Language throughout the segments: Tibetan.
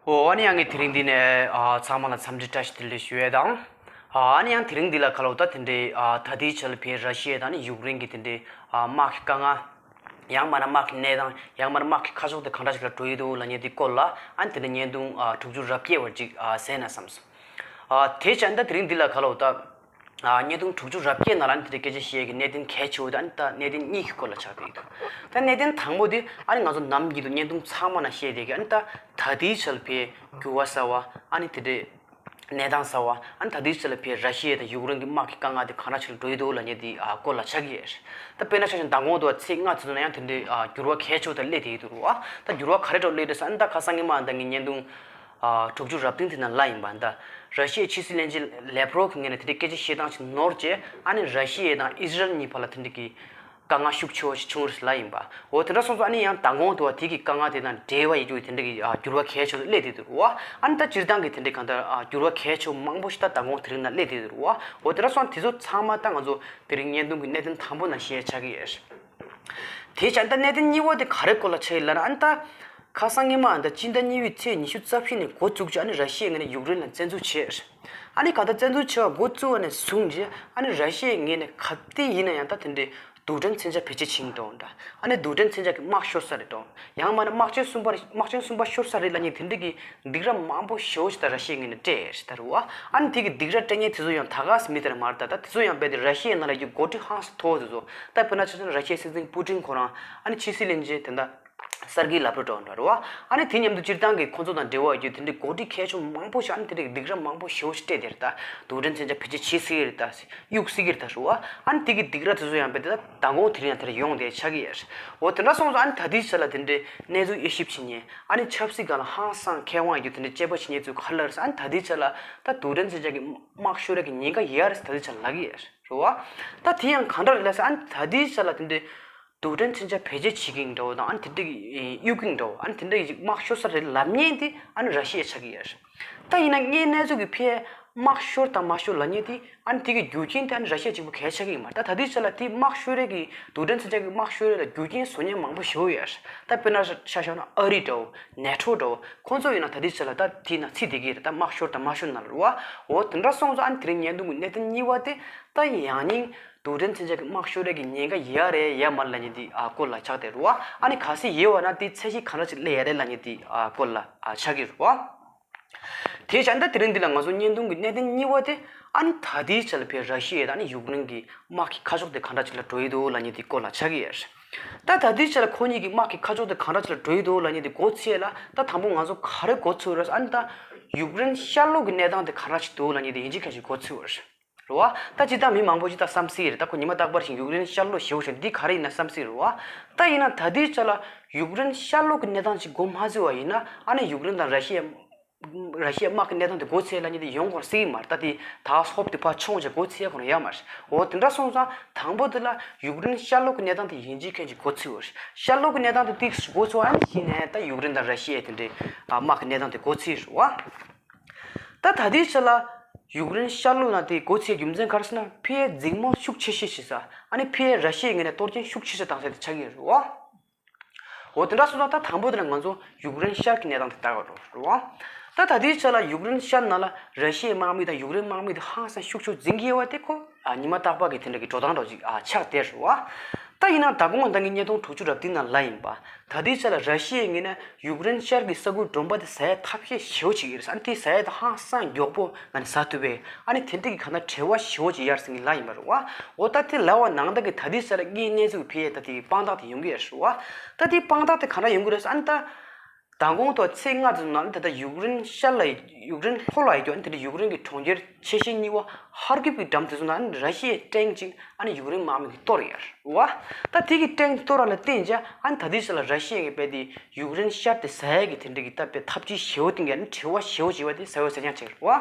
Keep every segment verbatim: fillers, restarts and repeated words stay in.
ཨོ། ཨ་ནི་ཡང་ངས་དེ་རིང་འདི་ནས་ཨ་ཚང་མ་ལ་འཚམས་འདྲི་བཀྲ་ཤིས་བདེ་ལེགས་ཞུ་ཡས་དང་། ཨ་ནི་ཡང་དེ་རིང་འདི་ལ་ག་ལ་འོ་ད་དེ་འདྲའི་ཨ་ད་ལྟའི་ཆ་ལ་བའི་ར་ཤི་ཡ་དང་ནི་ཡུཀ་རེན་གྱི་དེ་འདྲའི་ཨ་དམག་གི་དཀའ་ངལ། ཡང་མིན་ན་དམག་གི་གནས་སྟངས། ཡང་མིན་ན་དམག་གི་ཁ་ཕྱོགས་དེ་གང་འདྲ་ཞིག་ལ་འགྲོ་ཡི་འདུག་ལབ་མཁན་དེ་སྐོར་ལ་ཨ་ནི་དེ་འདྲའི་བརྙན་ཐུང་ཨ་དྲུག་ཅུ་རེ་བརྒྱད་བར་ཅིག་ཨ་གསན་ན་བསམ་སོང་། ཨ་དེ་བྱས་ཨ་ནི་ད་དེ་རིང་འདི་ལ་ག་ལ་འོ་ད། ཨ་བརྙན་ཐུང་དྲུག་ཅུ་རེ་བརྒྱད་ནང་ལ་ཨ་ནི་དེ་འདྲའི་སྐད་ཆ་བཤད་ཀྱི་གནད་དོན་གལ་ཆེ་བོ་དེ་ཨ་ནི་ད་གནད་དོན་གཉིས་ཀྱི་སྐོར་ལ་ཆགས་བསྡད་ཀྱི་འདུག་ད་གནད་དོན་དང་པོ་དེ་ཨ་ནི་ང་ཚོ་ནམ་རྒྱུན་དུ་བརྙན་ཐུང་ཚང་མ་ནང་བཤད་བསྡད་ཀྱི་ཨ་ནི་ད་ད་ལྟའི་ཆ་ལ་བའི་འགྱུར་བ་གསར་བ། ཨ་ནི་དེ་འདྲའི་གནས་སྟངས་གསར་བ། ཨ་ནི་ད་ལྟའི་ཆ་ལ་བའི་ར་ཤི་ཡ་དང་ཡུཀ་རེན་གྱི་དམག་གི་དཀའ་ངལ་དེ་གང་འདྲ་ཞིག་ལ་འགྲོ་ཡི་འདུག་ལབ་མཁན་དེ་ཨ་སྐོར་ལ་ཆགས་ཀྱི་ཡོད་རེད། ད་དཔེར་ན་ཆ་བཞག་ན་མདང་དགོང་དུ་ཚེས་ལྔ་ཚོ་ན་ཡང་དེ་འདྲའི་ཨ་འགྱུར་བ་གལ་ཆེ་བོ་དེ་སླེབས་བསྡད་ཀྱི་འདུག་རེད་བ། ད་འགྱུར་བ་ག་རེ་འདྲ་བོ་སླེབས་བསྡད་ཟེར་ཨ་ནི་ད་ཁ་སང་ཉི་མ་ཨ་ནི་ད་ངས་བརྙན་ཐུང་། ཨ་དྲུག་ཅུ་རེ་བདུན་དེ་ནང་ལབ་ཡིན་པ་འདྲ། ར་ཤི་ཡའི་ཕྱི་སྲིད་བློན་ཆེན་ལེབ་རོབ་ཀྱི་ངོས་ནས་དེ་འདྲའི་སྐད་ཆ་བཤད་སྟངས་ཅིག་ནོར་བྱས་ཨ་ནི་ར་ཤི་ཡ་དང་ཨི་ཟི་རལ་གཉིས་བར་ལ་དེ་འདྲ་གི་དཀའ་ངལ་ཤུགས་ཆེ་བོ་ཞིག་བྱུང་རེད་ལབ་ཡིན་པ། འོ་དེ་འདྲ་སོང་ཙང་ཨ་ནི་ཡང་མདང་དགོང་དུ་བ་དེ་གི་དཀའ་ངལ་དེ་དང་འབྲེལ་བ་ཡོད་རྒྱུ་དེ་འདྲ་གི་ཨ་འགྱུར་བ་གལ་ཆེ་ཤོས་སླེབས་བསྡད་འདུག་རེད་བ། ཨ་ནི་ད་སྤྱིར་བཏང་གི་དེ་འདྲའི་གང་ལྟར་ཨ་འགྱུར་བ་གལ་ཆེ་བོ་མང་པོ་ཞིག་ད་མདང་དགོང་དེ་རིང་ནང་སླེབས་བསྡད་འདུག་རེད་བ། འོ་དེ་འདྲ་སོང་དེ་ཚོ་ཚང་མ་ད་ང་ཚོ་དེ་རིང་བརྙན་ཐུང་གི་གནད་དོན་དང་པོ་ནང་བཤད་ཆགས་ཀྱི་ཡོད་རེད། དེ་བྱས་ཨ་ནི་ད་གནད་དོན་གཉིས་པ་དེ་ག་རེ་སྐོར་ལ་ཆགས་ཡིན་ལབ་ན་ཨ་ནི་ད། ཁ་སང་ཉི་མ་ཨ་ནི་ད་སྤྱི་ཟླ་གཉིས་པའི་ཚེས་ཉི་ཤུ་རྩ་བཞི་ནས་འགོ་བཙུགས་བྱས་ཨ་ནི་ར་ཤི་ཡའི་ངོས་ནས་ཡུཀ་རེན་ལ་བཙན་འཛུལ་བྱས། ཨ་ནི་གང་ལྟར་བཙན་འཛུལ་བྱས་པ་འགོ་བཙུགས་པ་ནས་བཟུང་རྗེས་ཨ་ནི་ར་ཤི་ཡའི་ངོས་ནས་ག་དུས་ཡིན་ན་ཡང་ད་དེ་འདྲའི་རྡུལ་ཕྲན་མཚོན་ཆ་བེད་སྤྱོད་བྱེད་ཀྱི་འདུག་འདྲ། ཨ་ནི་རྡུལ་ཕྲན་མཚོན་ཆ་གི་དམག་ཤོར་ས་རེད་འདུག་ཡང་མིན་ན་དམག་ཆེན་གསུམ་པ་དམག་ཆེན་གསུམ་པ་ཤོར་ས་རེད་ལབ་མཁན་དེ་འདྲ་གི་སྡིགས་ར་མང་པོ་ཞེ་པོ་ཅིག་ད་ར་ཤི་ཡའི་ངོས་ནས་སྤྲད་ཡོད་རེད་ད་རེད་བ། ཨ་ནི་དེ་གི་སྡིགས་ར་སྤྲད་མཁན་དེ་ཚོ་ཡང་ད་ག་སེ་མི་དེ་འདྲ་མ་རེད་ད། ད་དེ་ཚོ་ཡང་རྦད་དེ་ར་ཤི་ཡའི་ནང་ལ་ཡོད་འགོ་ཁྲིད་ཧང་སང་མཐོ་བོ་དེ་ཚོ། ད་དཔེར་ན་ཆ་བཞག་ན་ར་ཤི་ཡའི་སྲིད་འཛིན་པུ་ཏིན་ཁོ་རང་ཨ་ནི་ཕྱི་སྲིད་བློན་ཆེན་དེ་འདྲ་སེར་གི་ལབ་རོ་འདྲ་བོ་འདྲ་རེད་བ། ཨ་ནི་དེ་མཉམ་དུ་སྤྱིར་བཏང་གི་ཁོ་ཚོ་དང་འབྲེལ་བ་ཡོད་རྒྱུ་དེ་འདྲའི་འགོ་ཁྲིད་གལ་ཆེན་མང་པོ་ཞིག་ཨ་ནི་དེ་འདྲའི་སྡིགས་ར་མང་པོ་ཞེ་པོ་ཅིག་སྤྲད་དེ་རེད་ད། རྡུལ་ཕྲན་མཚོན་ཆ་བེད་སྤྱོད་བྱེད་སྲིད་ཀྱི་རེད་ད། གཡུག་སྲིད་ཀྱི་རེད་ད་རེད་བ། ཨ་ནི་དེ་གི་སྡིགས་ར་དེ་ཚོ་ཡང་རྦད་དེ་ད་མདང་དགོང་དེ་རིང་ཡང་དེ་འདྲ་ཡོང་བསྡད་ཆགས་ཀྱི་ཡོད་རེད། འོ་དེ་འདྲ་སོང་ཙང་ཨ་ནི་ད་ལྟའི་ཆ་ལ་དེ་འདྲའི་གནས་ཚུལ་དབྱེ་ཞིབ་བྱེད་མཁན་ཨ་ནི་ཆབ་སྲིད་སྒང་ལ་ཧང་སང་མཁས་དབང་ཡོད་རྒྱུ་དེ་འདྲའི་དཔྱད་པ་བྱེད་མཁན་ཚོས་ག་རེ་ལབ་རེད་ཟེར་ཨ་ནི་ད་ལྟའི་ཆ་ལ་ད་རྡུལ་ཕྲན་མཚོན་ཆ་གི་དམག་ཤོར་ཡས་ཀྱི་ཉེན་ཁ་ཡོད་རེད་ཟེར་ད་ལྟའི་ཆ་ལ་ལབ་ཀྱི་ཡོད་རེད་བ། ད་དེ་ཡང་གང་འདྲ་རེད་ལབ་ཟེར་ཨ་ནི་ད་ལྟའི་ཆ་ལ་དེ་འདྲའི་རྡུལ་ཕྲན་མཚོན་ཆ་བེད་སྤྱོད་བྱེད་ཀྱི་ཡིན་འདྲ་བོ་དང་ཨ་ནི་དེ་འདྲ་གི་གཡུག་གི་ཡིན་འདྲ་བོ་ཨ་ནི་དེ་འདྲ་གི་ཅིག་དམག་ཤོར་ས་རེད་ལབ་མཁན་དེ་ཨ་ནི་ར་ཤི་ཡ་ཆགས་ཀྱི་ཡོད་རེད། ད་ཡིན་ན་དངོས་གནས་ཚུལ་གྱི་ཕར་དམག་ཤོར་དང་མ་ཤོར་ལབ་མཁན་དེ་ཨ་ནི་དེ་གི་རྒྱུ་རྐྱེན་དེ་ཨ་ནི་ར་ཤི་ཡ་གཅིག་པུ་གལ་ཆགས་ཀྱི་ཡིན་མ་རེད། ད་ད་ལྟའི་ཆ་ལ་དེ་དམག་ཤོར་ཡས་ཀྱི་རྡུལ་ཕྲན་མཚོན་ཆ་གི་དམག་ཤོར་ཡས་ལ་རྒྱུ་རྐྱེན་བཟོ་མཁན་མང་པོ་ཞེ་པོ་ཡོད་རེད། ད་དཔེར་ན་ཆ་བཞག་ན་ཨ་རི་འདྲ་བོ་ནེ་ཊོ་འདྲ་བོ་ཁོང་ཚོ་ཡིན་ན་ད་ལྟའི་ཆ་ལ་ད་དེ་ན་ཚིག་དེ་གི་རེད་ད་དམག་ཤོར་དང་མ་ཤོར་ན་རེད་བ། འོ་དེ་འདྲ་སོང་ཙང་ཨ་ནི་དེ་རིང་བརྙན་ཐུང་གི་གནད་དོན་གཉིས་པ་དེ་ད་ཡང་སྙིང་རྡུལ་ཕྲན་མཚོན་ཆ་གི་དམག་ཤོར་ཡས་ཀྱི་ཉེན་ཁ་ཡོད་རེད་ཡོད་མ་རེད་ལབ་མཁན་དེ་ཨ་སྐོར་ལ་ཆགས་བསྡད་རེད་བ། ཨ་ནི་གལ་སྲིད་ཡོད་པ་ན་དེ་ཚད་གཞི་ག་འདྲ་ཞིག་སླེབས་ཡས་རེད་ལབ་མཁན་དེ་ཨ་སྐོར་ལ་ཨ་ཆགས་ཀྱི་རེད་བ། དེ་བྱས་ད་དེ་རིང་འདི་ལ་ང་ཚོ་བརྙན་ཐུང་གི་གནད་དོན་གཉིས་པ་དེ་ཨ་ནི་ད་ལྟའི་ཆ་ལ་བའི་ར་ཤི་ཡ་དང་ཨ་ནི་ཡུཀ་རེན་གྱི་དམག་གི་ཁ་ཕྱོགས་དེ་ག་འདྲ་ཞིག་ལ་འགྲོ་ཡི་འདུག་ལབ་མཁན་དེ་སྐོར་ལ་ཆགས་ཀྱི་ཡོད་རེད། ད་ད་ལྟའི་ཆ་ལ་ཁོ་གཉིས་ཀྱི་དམག་གི་ཁ་ཕྱོགས་དེ་ག་འདྲ་ཞིག་ལ་འགྲོ་ཡི་འདུག་ལབ་མཁན་དེ་མགོ་ཚོས་ཡས་ལ་ད་དང་པོ་ང་ཚོ་ག་རེ་མགོ་ཚོས་རེད་ཟེར་ཨ་ནི་ད་ཡུཀ་རེན་ཤར་ལྷོ་གི་གནས་སྟངས་དེ་ག་འདྲ་ཞིག་འདུག་ལབ་མཁན་དེ་ཡིན་གཅིག་མཁྱེན་གཅིག་མགོ་ཚོས་ཡོད་རེད། རེད་བ། ད་སྤྱིར་བཏང་མི་མང་པོ་ཞིག་ད་བསམ་སྲིད་རེད། ད་ཁོ་ཉི་མ་རྟག་པར་བཞིན་ཡུཀ་རེན་ཤར་ལྷོ་ཞེ་པོ་ཞིག་འདི་ག་རེ་ཡིན་ན་བསམ་སྲིད་རེད་བ། ད་ཡིན་ན་ད་ལྟའི་ཆ་ལ་ཡུཀ་རེན་ཤར་ལྷོ་གི་གནས་སྟངས་ཅིག་མགོ་མ་ཚོས་པ་ཡིན་ན་ཨ་ནི་ཡུཀ་རེན་དང་ར་ཤི་ཡ། ར་ཤི་ཡ་དམག་གི་གནས་སྟངས་དེ་མགོ་ཚོས་ལབ་མཁན་དེ་ཡོང་དགོས་སྲིད་ཀྱི་མ་རེད། ད་དེ་ད་ཧོབ་དེ་ཕར་མཆོང་བྱས་མགོ་ཚོས་ཡ་ཁོ་རང་ཡོད་མ་རེད། འོ་དེ་འདྲ་སོང་ཙང་དང་པོ་དེ་ལ་ཡུཀ་རེན་ཤར་ལྷོ་གི་གནས་སྟངས་དེ་ཡིན་གཅིག་མཁྱེན་གཅིག་མགོ་ཚོས་པ་རེད། ཤར་ལྷོ་གི་གནས་སྟངས་དེ་ཏིག་མགོ་ཚོས་པ་ཡིན་ན་ད་ཡུཀ་རེན་དང་ར་ཤི་ཡ་དེ་འདྲའི་དམག་གི་གནས་སྟངས་དེ་མགོ་ཚོས་རེད་བ། ད་ད་ལྟའི་ཆ་ལ་ཡུཀ་རེན་ཤར་ལྷོ་ན་དེ་སྒོ་ཕྱེ་རྒྱུ་མཚན་ག་རེ་ཟེར་ན་ཕར་འཛིང་མོ་ཤུགས་ཆེ་ཤོས་བྱེད་ས། ཨ་ནི་ཕར་ར་ཤི་ཡའི་ངོས་ནས་གཏོར་སྐྱོན་ཤུགས་ཆེ་ཤོས་བཏང་ས་དེ་ཆགས་ཀྱི་ཡོད་རེད་བ། འོ་དེ་འདྲ་སོང་ཙང་ད་དང་པོ་དེ་ལ་ང་ཚོ་ཡུཀ་རེན་ཤར་གྱི་གནས་སྟངས་དེ་ལྟ་ག་འགྲོ་རེད་བ། ད་ད་ལྟའི་ཆ་ལ་ཡུཀ་རེན་ཤར་ནང་ལ་ར་ཤི་ཡའི་དམག་མི་དང་ཡུཀ་རེན་དམག་མི་དེ་ཧང་སང་ཤུགས་ཆེ་འཛིང་གི་ཡོད་པ་དེ་ཁོ། ཨ་ཉི་མ་རྟག་པར་གྱི་དེ་འདྲ་གི་འགྲོ་སྟངས་འདྲ་ཅིག་ཨ་ཆགས་བསྡད་རེད་བ། ད་ཡིན་ན་ད་གོང་མ་ད་ངས་བརྙན་ཐུང་དྲུག་ཅུ་རེ་བདུན་ནང་ལབ་ཡིན་པ། ད་ལྟའི་ཆ་ལ་ར་ཤི་ཡའི་ངོས་ནས་ཡུཀ་རེན་ཤར་གྱི་ས་ཁུལ་མགྲོན་པོ་དེ་ཟ་ཡ་ཐབས་ཤེས་ཞེ་པོ་ཅིག་ཡོད་རེད། ཨ་ནི་དེ་ཟ་ཡ་དེ་ཧང་སང་མགྱོགས་པོ་ང་ནི་ཟ་ཐུབ་པའི་ཨ་ནི་དེ་འདྲ་གི་གང་ལྟར་བྲེལ་བ་ཞེ་པོ་ཅིག་ཡོད་རེད་ཟེར་ངས་ལབ་ཡིན་པ་རེད་བ། འོ་ད་དེ་ལབ་པ་ནང་ལྟར་གྱི་ད་ལྟའི་ཆ་ལ་དངོས་གནས་ཚུལ་ཕར་ད་དེ་དཔང་རྟགས་དེ་ཡོང་གི་ཡོད་རེད་བ། ད་དེ་དཔང་རྟགས་དེ་གང་འདྲ་ཡོང་གི་རེད་ཟེར་ཨ་ནི་ད། མདང་དགོང་དང་ཚེས་ལྔ་ཙམ་ནང་ད་ལྟ་ཡུཀ་རེན་ཤར་ལ་ཡུཀ་རེན་ལྷོ་ལ་ཡོད་རྒྱུ་ཨ་ནི་དེ་འདྲ་ཡུཀ་རེན་གྱི་གྲོང་ཁྱེར་ཆེ་ཤོས་གཉིས་པ་ཧར་ཀིབ་ཀྱི་འགྲམ་དེ་ཚོ་ནང་ཨ་ནི་ར་ཤི་ཡའི་ཊེང་ཅིག་ཨ་ནི་ཡུཀ་རེན་དམག་མི་གིས་གཏོར་ཡོད་རེད་བ། ད་དེ་གི་ཊེང་གཏོར་བ་ལ་བརྟེན་བྱས་ཨ་ནི་ད་ལྟའི་ཆ་ལ་ར་ཤི་ཡ་གིས་རྦད་དེ་ཡུཀ་རེན་ཤར་དེ་ཟ་ཡ་གི་དེ་འདྲ་གི་ད་རྦད་ཐབས་ཇུས་ཞེ་པོ་བཏིང་གི་ཨ་ནི་བྲེལ་བ་ཞེ་པོ་བྱས་པ་དེ་ཟ་ཡོད་ཟ་རྐྱང་ཆགས་རེད་བ།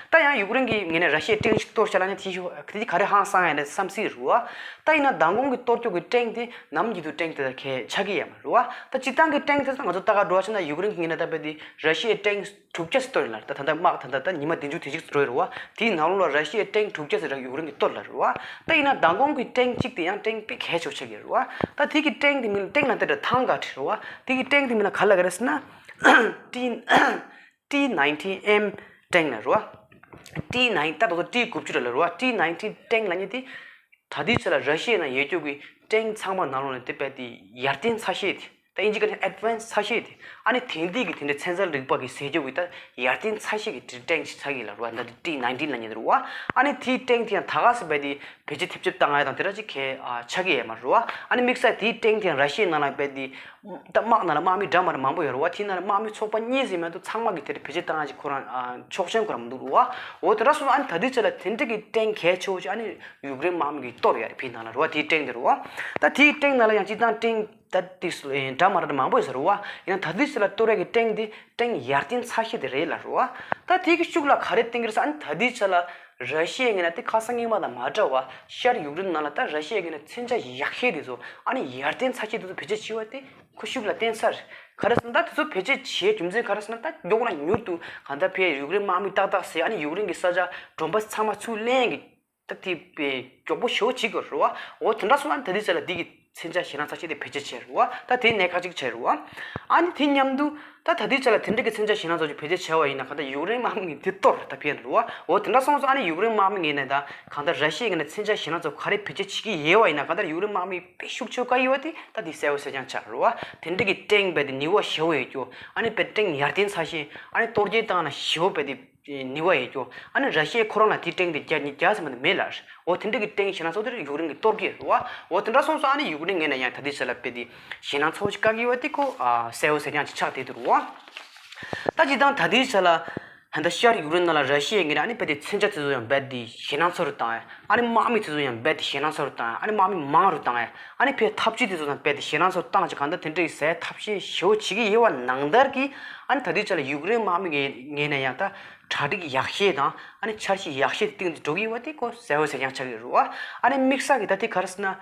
ད་ཡང་ཡུཀ་རེན་གྱི་ངོས་ནས་ར་ཤི་ཡའི་ཊེང་ཞིག་གཏོར་བཞག་ལབ་ན་དེ་ཞིག་དེ་ག་རེ་ཧང་སང་ཡ་རེད་བསམ་སྲིད་རེད་བ། ད་ཡིན་ན་མདང་དགོང་གི་གཏོར་སྐྱོན་གྱི་ཊེང་དེ་ནམ་རྒྱུན་དུ་ཊེང་དེ་དང་གས་ཆགས་ཀྱི་ཡོད་མ་རེད་བ། ད་སྤྱིར་བཏང་གི་ཊེང་དེ་ཚོ་ང་ཚོ་ལྟ་ག་འགྲོ་བ་ཆ་ན་ཡུཀ་རེན་གྱི་ངོས་ནས་ད་རྦད་དེ་ར་ཤི་ཡའི་ཊེང་དྲུག་བརྒྱ་ཙམ་གཏོར་ཡོད་ལ་ད་ད་ལྟ་དམག་ད་ལྟ་ད་ཉི་མ་བདུན་ཅུ་དེ་ཅིག་འགྲོ་ཡོད་རེད་བ། དེའི་ནང་ལོགས་ལ་ར་ཤི་ཡའི་ཊེང་དྲུག་བརྒྱ་ཙམ་རང་ཡུཀ་རེན་གྱིས་གཏོར་ལ་རེད་བ། ད་ཡིན་ན་མདང་དགོང་གི་ཊེང་གཅིག་དེ་ཡང་ཊེང་དཔེ་གལ་ཆེ་བོ་ཆགས་ཀྱི་རེད་བ། ད་དེ་གི་ཊེང་དེ་མིང་ལ་ཊེང་ལ་ལྟ་དྲ་ཐང་ག་བྲིས་རེད་བ། དེ་གི་ཊེང་དེ་མིང་ལ་ག་ལབ་ག་རེད་ཟེར་ན། ཊིན། T nineteen M tank ལབ་རེད་བ། T nine ད་དོ་T དགུ་བཅུ་རེད་ལབ་རེད་བ། T nineteen tank ལབ་མཁན་དེ་ད་ལྟའི་ཆ་ལ་ར་ཤི་ཡའི་ནང་ཡོད་རྒྱུ་གི་tank ཚང་མ་ནང་ལོགས་ནས་དེ་རྦད་དེ་ཡར་ལྡན་ཚ་ཤོས་དེ། ད་དབྱིན་ཇི་སྐད་ནས་advance ཚ་ཤོས་དེ། ཨ་ནི་དེང་དུས་ཀྱི་དེ་འདྲའི་ཚན་རྩལ་རིག་པ་གི་ཟེར་རྒྱུ་གི་ད་ཡར་ལྡན་ཚ་ཤོས་ཀྱི་tank ཅིག་ཆགས་ཀྱི་ལབ་རེད་བ། ད་T nineteen ལབ་མཁན་དེ་རེད་བ། ཨ་ནི་དེའི་tank དེ་ཡང་ད་ག་སེ་རྦད་དེ་བེད་སྤྱོད་ཐེབས་ཆག་བཏང་ཡ་དང་དེ་འདྲ་ཅིག་གལ་ཨ་ཆགས་ཀྱི་ཡོད་མ་རེད་བ། ཨ་ནི་དམིགས་བསལ་དེའི་tank དེ་ཡང་ར་ཤི་ཡའི་ནང་ལ་རྦད་དེ། ད་དམག་ནང་ལ་དམག་མི་འདྲ་མི་འདྲ་མང་པོ་ཡོད་རེད་བ། དེའི་ནང་ལ་དམག་མི་ཚོགས་པ་གཉིས་ཟིན་མ་གཏོགས་ཚང་མ་གིས་དེར་བེད་སྤྱོད་བཏང་ཡ་ཅིག་ཁོ་རང་ཨ་ཆོག་མཆན་ཁོ་རང་མི་འདུག་རེད་བ། འོ་དེ་འདྲ་སོང་ཙང་ཨ་ནི་ད་ལྟའི་ཆ་ལ་དེ་འདྲ་གི་tank གལ་ཆེ་བོ་ཅིག་ཨ་ནི་ཡུཀ་རེན་དམག་མི་གིས་གཏོར་ཡ་རེད། བོད་ནང་ལ་རེད་བ། དེའི་tank དེ་རེད་བ། ད་དེའི་tank ནང་ལ་ཡང་སྤྱིར་བཏང་tank ད་དེ་འདྲ་མི་འདྲ་མང་པོ་ཡོད་ས་རེད་བ། ཡིན་ན་ད་ལྟའི་ཆ་ལ་གཏོར་ཡ་གི་tank དེ་tank ཡར་ལྡན་ཚ་ཤོས་དེ་རེད་ལབ་རེད་བ། ད་དེ་གི་ཤུགས་ལ་ག་རེ་བརྟེན་གྱི་རེད་ཟེར། ཨ་ནི་ད་ལྟའི་ཆ་ལ་ར་ཤི་ཡའི་ངོས་ནས་དེ་ཁ་སང་སྔོན་མ་དང་མ་འདྲ་བ་ཤར་ཡུཀ་རེན་ནང་ལ་ད་ར་ཤི་ཡའི་ངོས་ནས་མཚོན་ཆ་ཡག་ཤོས་དེ་ཚོ་ཨ་ནི་ཡར་ལྡན་ཚ་ཤོས་དེ་ཚོ་བེད་སྤྱོད་བྱས་པ་དེ་ཁོ་ཤུགས་ལ་བརྟེན་ས་རེད། ག་རེ་ཟེར་ན་ད་དེ་ཚོ་བེད་སྤྱོད་བྱེད་རྒྱུ་མཚན་ག་རེ་ཟེར་ན་ད་མགྱོགས་ན་མྱུར་དུ་གང་ལྟར་ཕར་ཡུཀ་རེན་དམག་མི་ཏག་ཏག་བཟོས། ཨ་ནི་ཡུཀ་རེན་གྱི་ས་ཆ་མགྲོན་པོ་ཚང་མ་ཚུར་ལེན་གྱི་ད་དེ་པའི་མགྱོགས་པོ་ཞེ་པོ་བྱེད་དགོས་རེད་བ། འོ་དེ་འདྲ་སོང་ན་ད་དེ་ཚོ་ལ་འདི་གི་མཚོན་ཆ་ཞེད་སྣང་ཚ་ཤོས་དེ་བེད་སྤྱོད་བྱས་རེད་བ། ད་དེ་གནད་འགག་ཅིག་ཆགས་རེད་བ། ཨ་ནི་དེ་མཉམ་དུ་ད་ད་དེ་ཚོ་ལ་དེ་འདྲ་གི་མཚོན་ཆ་ཞེད་སྣང་ཚ་ཤོས་བེད་སྤྱོད་བྱས་པ་ཡིན་ན་གང་ལྟར་ཡུཀ་རེན་དམག་མི་གིས་དེ་གཏོར་ད་ཕན་རེད་བ། འོ་དེ་འདྲ་སོང་ཙང་ཨ་ནི་ཡུཀ་རེན་དམག་མི་ངོས་ནས་ད་གང་ལྟར་ར་ཤི་ཡའི་ངོས་ནས་མཚོན་ཆ་ཞེད་སྣང་ཚ་ཤོས་ག་རེ་བེད་སྤྱོད་བྱེད་ཀྱི་ཡོད་པ་ཡིན་ན་གང་ལྟར་ཡུཀ་རེན་དམག་མི་དཔེ་ཤུགས་ཆེ་བ་བཀག་ཡོད་པ་དེ་ད་དེ་གསལ་པོ་གསལ་རྐྱང་ཆགས་རེད་བ། དེ་འདྲ་གི་tank རྦད་དེ་ནུས་པ་ཞེ་པོ་ཡོད་རྒྱུ། ཨ་ནི་དཔེ་tank ཡར་ལྡན་ཚ་ཤོས། ཨ་ནི་གཏོར་རྒོལ་བཏང་ན་ཞེ་པོ་རྦད་དེ་ནུས་པ་ཡོད་རྒྱུ། ཨ་ནི་ར་ཤི་ཡས་ཁོ་རང་ལ་དེའི་tank དེ་རྒྱག་རྒྱག་ས་མ་གཏོགས་མེད་ལ། འོ་དེ་འདྲ་གི་tank ཞེད་སྣང་ཚ་ཤོས་དེ་ཡུཀ་རེན་གྱིས་གཏོར་གྱི་རེད་བ། འོ་དེ་འདྲ་སོང་ཙང་ཨ་ནི་ཡུཀ་རེན་ངོས་ནས་ཡང་ད་ལྟའི་ཆ་ལ་རྦད་དེ་ཞེད་སྣང་ཚ་པོ་ཞིག་བཀག་གི་ཡོད་པ་དེ་ཁོ་ཨ་གསལ་པོ་གསལ་རྐྱང་ཅིག་ཆགས་བསྡད་འདུག་རེད་བ། ད་སྤྱིར་བཏང་ད་ལྟའི་ཆ་ལ་ད་ལྟ་ཤར་ཡུཀ་རེན་ནང་ལ་ར་ཤི་ཡའི་ངོས་ནས་ཨ་ནི་རྦད་དེ་མཚོན་ཆ་དེ་ཚོ་ཡང་རྦད་དེ་ཞེད་སྣང་ཚ་པོ་བཏང་ཡ། ཨ་ནི་དམག་མི་དེ་ཚོ་ཡང་རྦད་དེ་ཞེད་སྣང་ཚ་པོ་བཏང་ཡ། ཨ་ནི་དམག་མི་མང་རུ་བཏང་ཡ། ཨ་ནི་ཕར་འཐབ་ཇུས་དེ་ཚོ་ཡང་རྦད་དེ་ཞེད་སྣང་ཚ་པོ་བཏང་བྱས་གང་ལྟར་དེ་འདྲ་ཡི་ཟས་ཐབས་ཤེས་ཞེ་པོ་བྱེད་ཀྱི་ཡོད་པ་ནང་ལྟར་གྱི། ཨ་ནི་ད་ལྟའི་ཆ་ལ་ཡུཀ་རེན་དམག་མི་ངོས་ངོས་ནས་ཡང་ད་གྲ་སྒྲིག་ཡག་ཤོས་དང་ཨ་ནི་འཆར་གཞི་ཡག་ཤོས་དེ་སྟེང་དུ་འགྲོ་གི་ཡོད་པ་དེ་ཁོ་གསལ་པོ་གསལ་རྐྱང་ཆགས་ཀྱི་རེད་བ། ཨ་ནི་དམིགས་བསལ་གྱི་ད་དེ་ག་རེ་ཟེར་ན།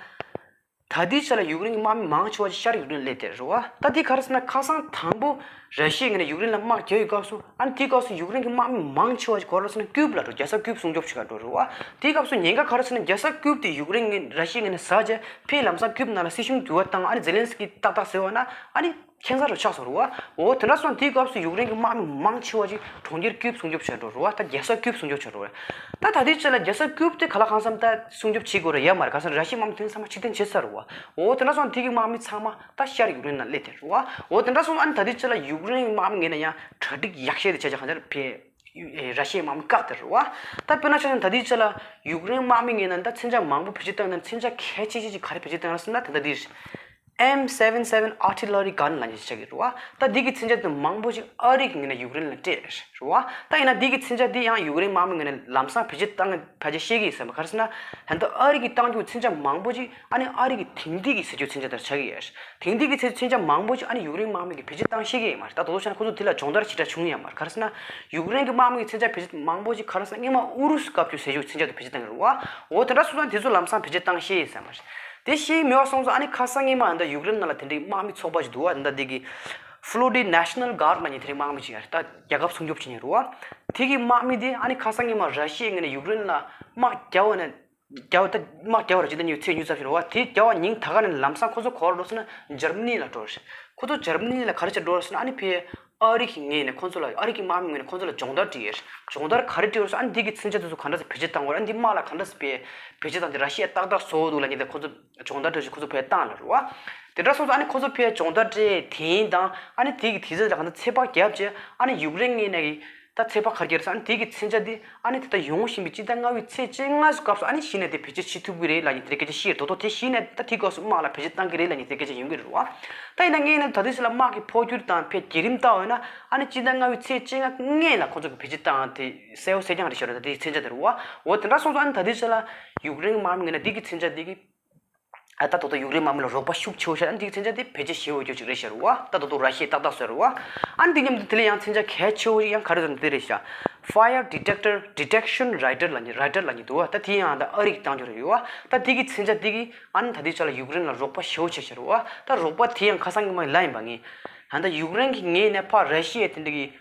ད་ལྟའི་ཆ་ལ་ཡུཀ་རེན་གྱི་དམག་མི་མང་ཆེ་བ་ཞིག་ཤར་ཡུཀ་རེན་སླེབས་བསྡད་རེད་བ། ད་དེ་ག་རེ་ཟེར་ན་ཁ་སང་དང་པོ་ར་ཤི་ཡའི་ངོས་ནས་ཡུཀ་རེན་ལ་དམག་རྒྱག་ཡོད་སྐབས་སུ། ཨ་ནི་དེའི་སྐབས་སུ་ཡུཀ་རེན་གྱི་དམག་མི་མང་ཆེ་བ་ཞིག་ག་རེ་ཟེར་ན་ཀིབ་ལ་འགྲོ། རྒྱལ་ས་ཀིབ་སྲུང་སྐྱོབ་བྱེད་ག་འགྲོ་རེད་བ། དེའི་སྐབས་སུ་ཉེན་ཁ་ག་རེ་ཟེར་ན་རྒྱལ་ས་ཀིབ་དེ་ཡུཀ་རེན་ངོས་ར་ཤི་ཡའི་ངོས་ནས་ཟ་བྱས་ཕར་ལམ་སང་ཀིབ་ནང་ལ་སྲིད་གཞུང་འགྱུར་བ་བཏང་། ཨ་ནི་ཛེ་ལན་སི་ཀི་ཏག་ཏག་ཟེར་བ་ན་ཨ་ནི་ཁྱད་མཚར་རུ་ཆགས་སོང་རེད་བ། འོ་དེ་འདྲ་སོང་དེའི་སྐབས་སུ་ཡུཀ་རེན་གྱི་དམག་མི་མང་ཆེ་བ་ཞིག་གྲོང་ཁྱེར་ཀིབ་སྲུང་སྐྱོབ་བྱས་འགྲོ་རེད་བ། ད་རྒྱལ་ས་ཀིབ་སྲུང་སྐྱོབ་བྱས་འགྲོ་རེད། ད་ད་ལྟའི་ཆ་ལ་རྒྱལ་ས་ཀིབ་དེ་ག་ལ་གང་འཚམ་ད་སྲུང་སྐྱོབ་བྱེད་དགོས་རེད་ཡ་མ་རེད། ག་ས་ར་ཤི་ཡའི་དམག་མི་དེ་ཚང་མ་ཕྱིར་འཐེན་བྱས་ཚར་རེད་བ། འོ་དེ་འདྲ་སོང་དེ་གི་དམག་མི་ཚང་མ་ད་ཤར་ཡུཀ་རེན་ནང་སླེབས་བསྡད་རེད་བ། འོ་དེ་འདྲ་སོང་ཨ་ནི་ད་ལྟའི་ཆ་ལ་ཡུཀ་རེན་གྱི་དམག་མི་ངོས་ནས་ཡང་གྲ་སྒྲིག་ཡག་ཤོས་དེ་བྱས་བྱས་གང་ལྟར་ཕར་ར་ཤི་ཡའི་དམག་མི་བཀག་བསྡད་རེད་བ། ད་དཔེར་ན་ཆ་བཞག་ན་ད་ལྟའི་ཆ་ལ་ཡུཀ་རེན་དམག་མི་ངོས་ནས་ད་མཚོན་ཆ་མང་པོ་བེད་སྤྱོད་བཏང་ན། མཚོན་ཆ་གལ་ཆེ་ཤོས་ཅིག་ག་རེ་བེད་སྤྱོད་བཏང་ཡོད་ཟེར་ན་ད་ལྟ་འདི་རེད། M seven seven artillery gun ལབ་མཁན་ཅིག་ཆགས་ཀྱི་རེད་བ། ད་འདི་གི་མཚོན་ཆ་དེ་མང་པོ་ཅིག་ཨ་རི་གི་ངོས་ནས་ཡུཀ་རེན་ལ་སྤྲད་རེད་བ། ད་ཡིན་ན་འདི་གི་མཚོན་ཆ་འདི་ཡང་ཡུཀ་རེན་དམག་མི་ངོས་ནས་ལམ་སང་བེད་སྤྱོད་བཏང་ཕལ་ཆེར་ཤེས་ཀྱི་ཡོད་ས་མ་རེད། ག་རེ་ཟེར་ན་ད་ལྟ་ཨ་རི་གི་བཏང་རྒྱུ་མཚོན་ཆ་མང་པོ་ཅིག་ཨ་ནི་ཨ་རི་གི་དེང་དུས་ཀྱི་ཟེར་རྒྱུ་མཚོན་ཆ་དེ་ཆགས་ཀྱི་ཡོད། དེང་དུས་ཀྱི་མཚོན་ཆ་མང་པོ་ཅིག་ཨ་ནི་ཡུཀ་རེན་དམག་མི་གིས་བེད་སྤྱོད་བཏང་ཤེས་ཀྱི་ཡོད་མ་རེད། ད་དོ་དོ་བྱས་ན་ཁོ་ཚོ་དེ་ལ་སྦྱོང་བརྡར་ཞེ་དྲག་བྱུང་ཡོད་མ་རེད། ག་རེ་ཟེར་ན་ཡུཀ་རེན་གྱི་དམག་མི་གི་མཚོན་ཆ་བེད་སྤྱོད་མང་པོ་ཅིག་ག་རེ་ཟེར་ན་སྔོན་མ་ཨུ་རུ་སུ་སྐབས་ཀྱི་ཟེར་རྒྱུ་མཚོན་ཆ་དེ་བེད་སྤྱོད་བཏང་གི་རེད་བ། འོ་དེ་འདྲ་སོང་ཙང་དེ་ཚོ་ལམ་སང་བེད་སྤྱོད་བཏང་ཤེས་ཡོད་ས་མ་རེད། དེ་ཤེས་མེད་པ་སོང་ཙང་ཨ་ནི་ཁ་སང་སྔོན་མ་ཨ་ད་ཡུཀ་རེན་ནང་ལ་དེ་འདྲའི་དམག་མི་ཚོགས་པ་ཞིག་འདུག་བ། ཨ་ད་འདི་གི་Flotilla National Guard ལབ་མཁན་དེ་འདྲའི་དམག་མི་ཅིག་ཡོད་རེད། ད་རྒྱལ་ཁབ་སྲུང་སྐྱོབ་བྱེད་མཁན་རེད་བ། དེ་གི་དམག་མི་དེ་ཨ་ནི་ཁ་སང་སྔོན་མ་ར་ཤི་ཡའི་ངོས་ནས་ཡུཀ་རེན་ལ་དམག་རྒྱག་པ་ནས་རྒྱག་པ་ད་དམག་རྒྱག་པ་རེད། ཅི་ད་ཉིན་ཚེས་ཉི་ཤུ་རྩ་བཞི་རེད་བ། དེ་རྒྱག་པ་ཉིན་ད་ག་ནས་ལམ་སང་ཁོ་ཚོ་ག་པར་འགྲོ་ཟེར་ན་འཇར་མ་ནི་ལ་འགྲོ་རེད། ཁོ་ཚོ་འཇར་མ་ནི་ལ་ག་རེ་བྱེད་འགྲོ་རེད་ཟེར་ན་ཨ་ནི་ཕར་ཨ་རི་གི་ངོས་ནས་ཁོ་ཚོ་ལ་ཨ་རི་གི་དམག་མི་ངོས་ནས་ཁོ་ཚོ་ལ་སྦྱོང་བརྡར་སྤྲད་ཡོད་རེད། སྦྱོང་བརྡར་ག་རེ་སྤྲད་ཡོད་རེད་ཟེར་ན་ཨ་ནི་འདི་གི་མཚོན་ཆ་དེ་ཚོ་ག་འདྲ་སེ་བེད་སྤྱོད་བཏང་དགོས་རེད། ཨ་ནི་འདི་དམག་ལ་ག་འདྲ་སེ་བེད་སྤྱོད་བཏང་སྟེ་ར་ཤི་ཡ་ཏག་ཏག་བཟོ་འདུག་ལབ་མཁན་དེ་ཁོ་ཚོ་སྦྱོང་བརྡར་སྤྲད་བྱས་ཁོ་ཚོ་ཕར་བཏང་ལབ་རེད་བ། དེ་འདྲ་སོང་ཙང་ཨ་ནི་ཁོ་ཚོ་ཕར་སྦྱོང་བརྡར་སྤྲད་དེ་དང་ཨ་ནི་དེ་གི་དུས་ཚོད་ལ་ག་འདྲ་ཚོད་དཔག་བརྒྱབ་བྱས་ཨ་ནི་ཡུཀ་རེན་ངོས་ནས་ཀྱི་ད་ཚོད་དཔག་ག་རེ་བརྒྱབ་རེད་ཟེར་ན་ཨ་ནི་དེ་གི་མཚོན་ཆ་དེ་ཨ་ནི་ད་ལྟ་ཡོང་བཞིན་པའི་སྤྱི་ཟླ་ལྔ་པའི་ཚེས་བཅོ་ལྔ་སྐབས་སུ་ཨ་ནི་གཞི་ནས་དེ་བེད་སྤྱོད་བྱེད་ཐུབ་ཀྱི་རེད་ལབ་མཁན་དེ་འདྲའི་སྐད་ཆ་བཤད་ཡོད་རེད། ད་དེ་སྐབས་སུ་དམག་ལ་བེད་སྤྱོད་བཏང་གི་རེད་ལབ་མཁན་དེ་སྐད་ཆ་ཡོང་གི་རེད་བ། ད་ཡིན་ན་ངས་ནི་ད་ལྟའི་ཆ་ལ་དམག་གི་འཕོ་འགྱུར་དང་ཕར་བརྒྱུད་རིམ་ལྟ་བ་ཡིན་ན་ཨ་ནི་སྤྱི་ཟླ་ལྔ་པའི་ཚེས་བཅོ་ལྔ་སྔོན་ལ་ཁོ་ཚོ་གིས་བེད་སྤྱོད་བཏང་དེ་གསལ་པོ་གསལ་རྐྱང་རེད་ཤག་རེད། ད་དེའི་མཚོན་ཆ་དེ་རེད་བ། འོ་དེ་འདྲ་སོང་ཙང་ཨ་ནི་ད་ལྟའི་ཆ་ལ་ཡུཀ་རེན་གྱི་དམག་མི་ངོས་ནས་འདི་གི་མཚོན་ཆ་འདི་གི་ཨ་ད་དོ་དོ་ཡུཀ་རེན་དམག་མི་ལ་རོགས་པ་ཤུགས་ཆེ་བོ་ཞིག་ཨ་ནི་འདི་གི་མཚོན་ཆ་དེ་བེད་སྤྱོད་བྱེད་འོས་རྒྱུ་ཅིག་རེད་ཤག་རེད་བ། ད་དོ་དོ་ར་ཤི་ཡས་ཏག་ཏག་བཟོས་རེད་བ། ཨ་ནི་འདི་མཉམ་དུ་དེ་ལ་ཡང་མཚོན་ཆ་གལ་ཆེ་བོ་ཞིག་ཡང་ག་རེ་ཟེར་ན་འདི་རེད་ཤག Fire Detector Detection Radar ལབ་མཁན་Radar ལབ་མཁན་འདུག་བ། ད་དེ་ཡང་ད་ཨ་རི་གིས་བཏང་རྒྱུ་རེད་ཡོད་བ། ད་འདི་གི་མཚོན་ཆ་འདི་གིས་ཨ་ནི་ད་ལྟའི་ཆ་ལ་ཡུཀ་རེན་ལ་རོགས་པ་ཞེ་པོ་བྱེད་ཤག་རེད་བ། ད་རོགས་པ་དེ་ཡང་ཁ་སང་གི་མ་ལབ་ཡིན་པ་ངས། ད་ལྟ་ཡུཀ་རེན་གྱི་ངོས་ནས་ཕར་ར་ཤི་ཡ་དེ་འདྲ་གི་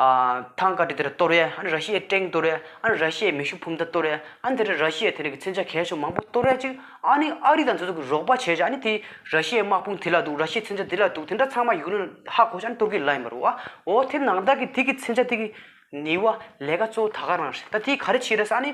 ཨ་ཐང་ཀ་དེ་དེར་གཏོར་ཡས། ཨ་ནི་ར་ཤི་ཡའི་ཊེང་གཏོར་ཡས། ཨ་ནི་ར་ཤི་ཡའི་མེ་ཤུགས་འཕུར་མདའ་གཏོར་ཡས། ཨ་ནི་དེ་རེད་ར་ཤི་ཡའི་དེ་རིང་གི་མཚོན་ཆ་གལ་ཆེ་མང་པོ་གཏོར་ཡས་ཅིག་ཨ་ནི་ཨ་རི་དང་དེ་ཚོ་གི་རོགས་པ་བྱས་ཅིག་ཨ་ནི་དེ་ར་ཤི་ཡའི་དམག་དཔུང་དེ་ལ་འདུག་ར་ཤི་ཡའི་མཚོན་ཆ་དེ་ལ་འདུག་དེ་འདྲ་ཚང་མ་ཡུཀ་རེན་ཧ་གོ་ཅིག་ཨ་ནི་གཏོར་གི་ལ་ཡིན་པ་རེད་བ། འོ་དེ་ནང་ལྟར་གི་དེ་གི་མཚོན་ཆ་དེ་གི་ནུས་པ་ལས་ཀ་གཙོ་བོ་ད་ག་རང་རེད། ད་དེ་ག་རེ་བྱེད་རེད་ཟེར་ཨ་ནི་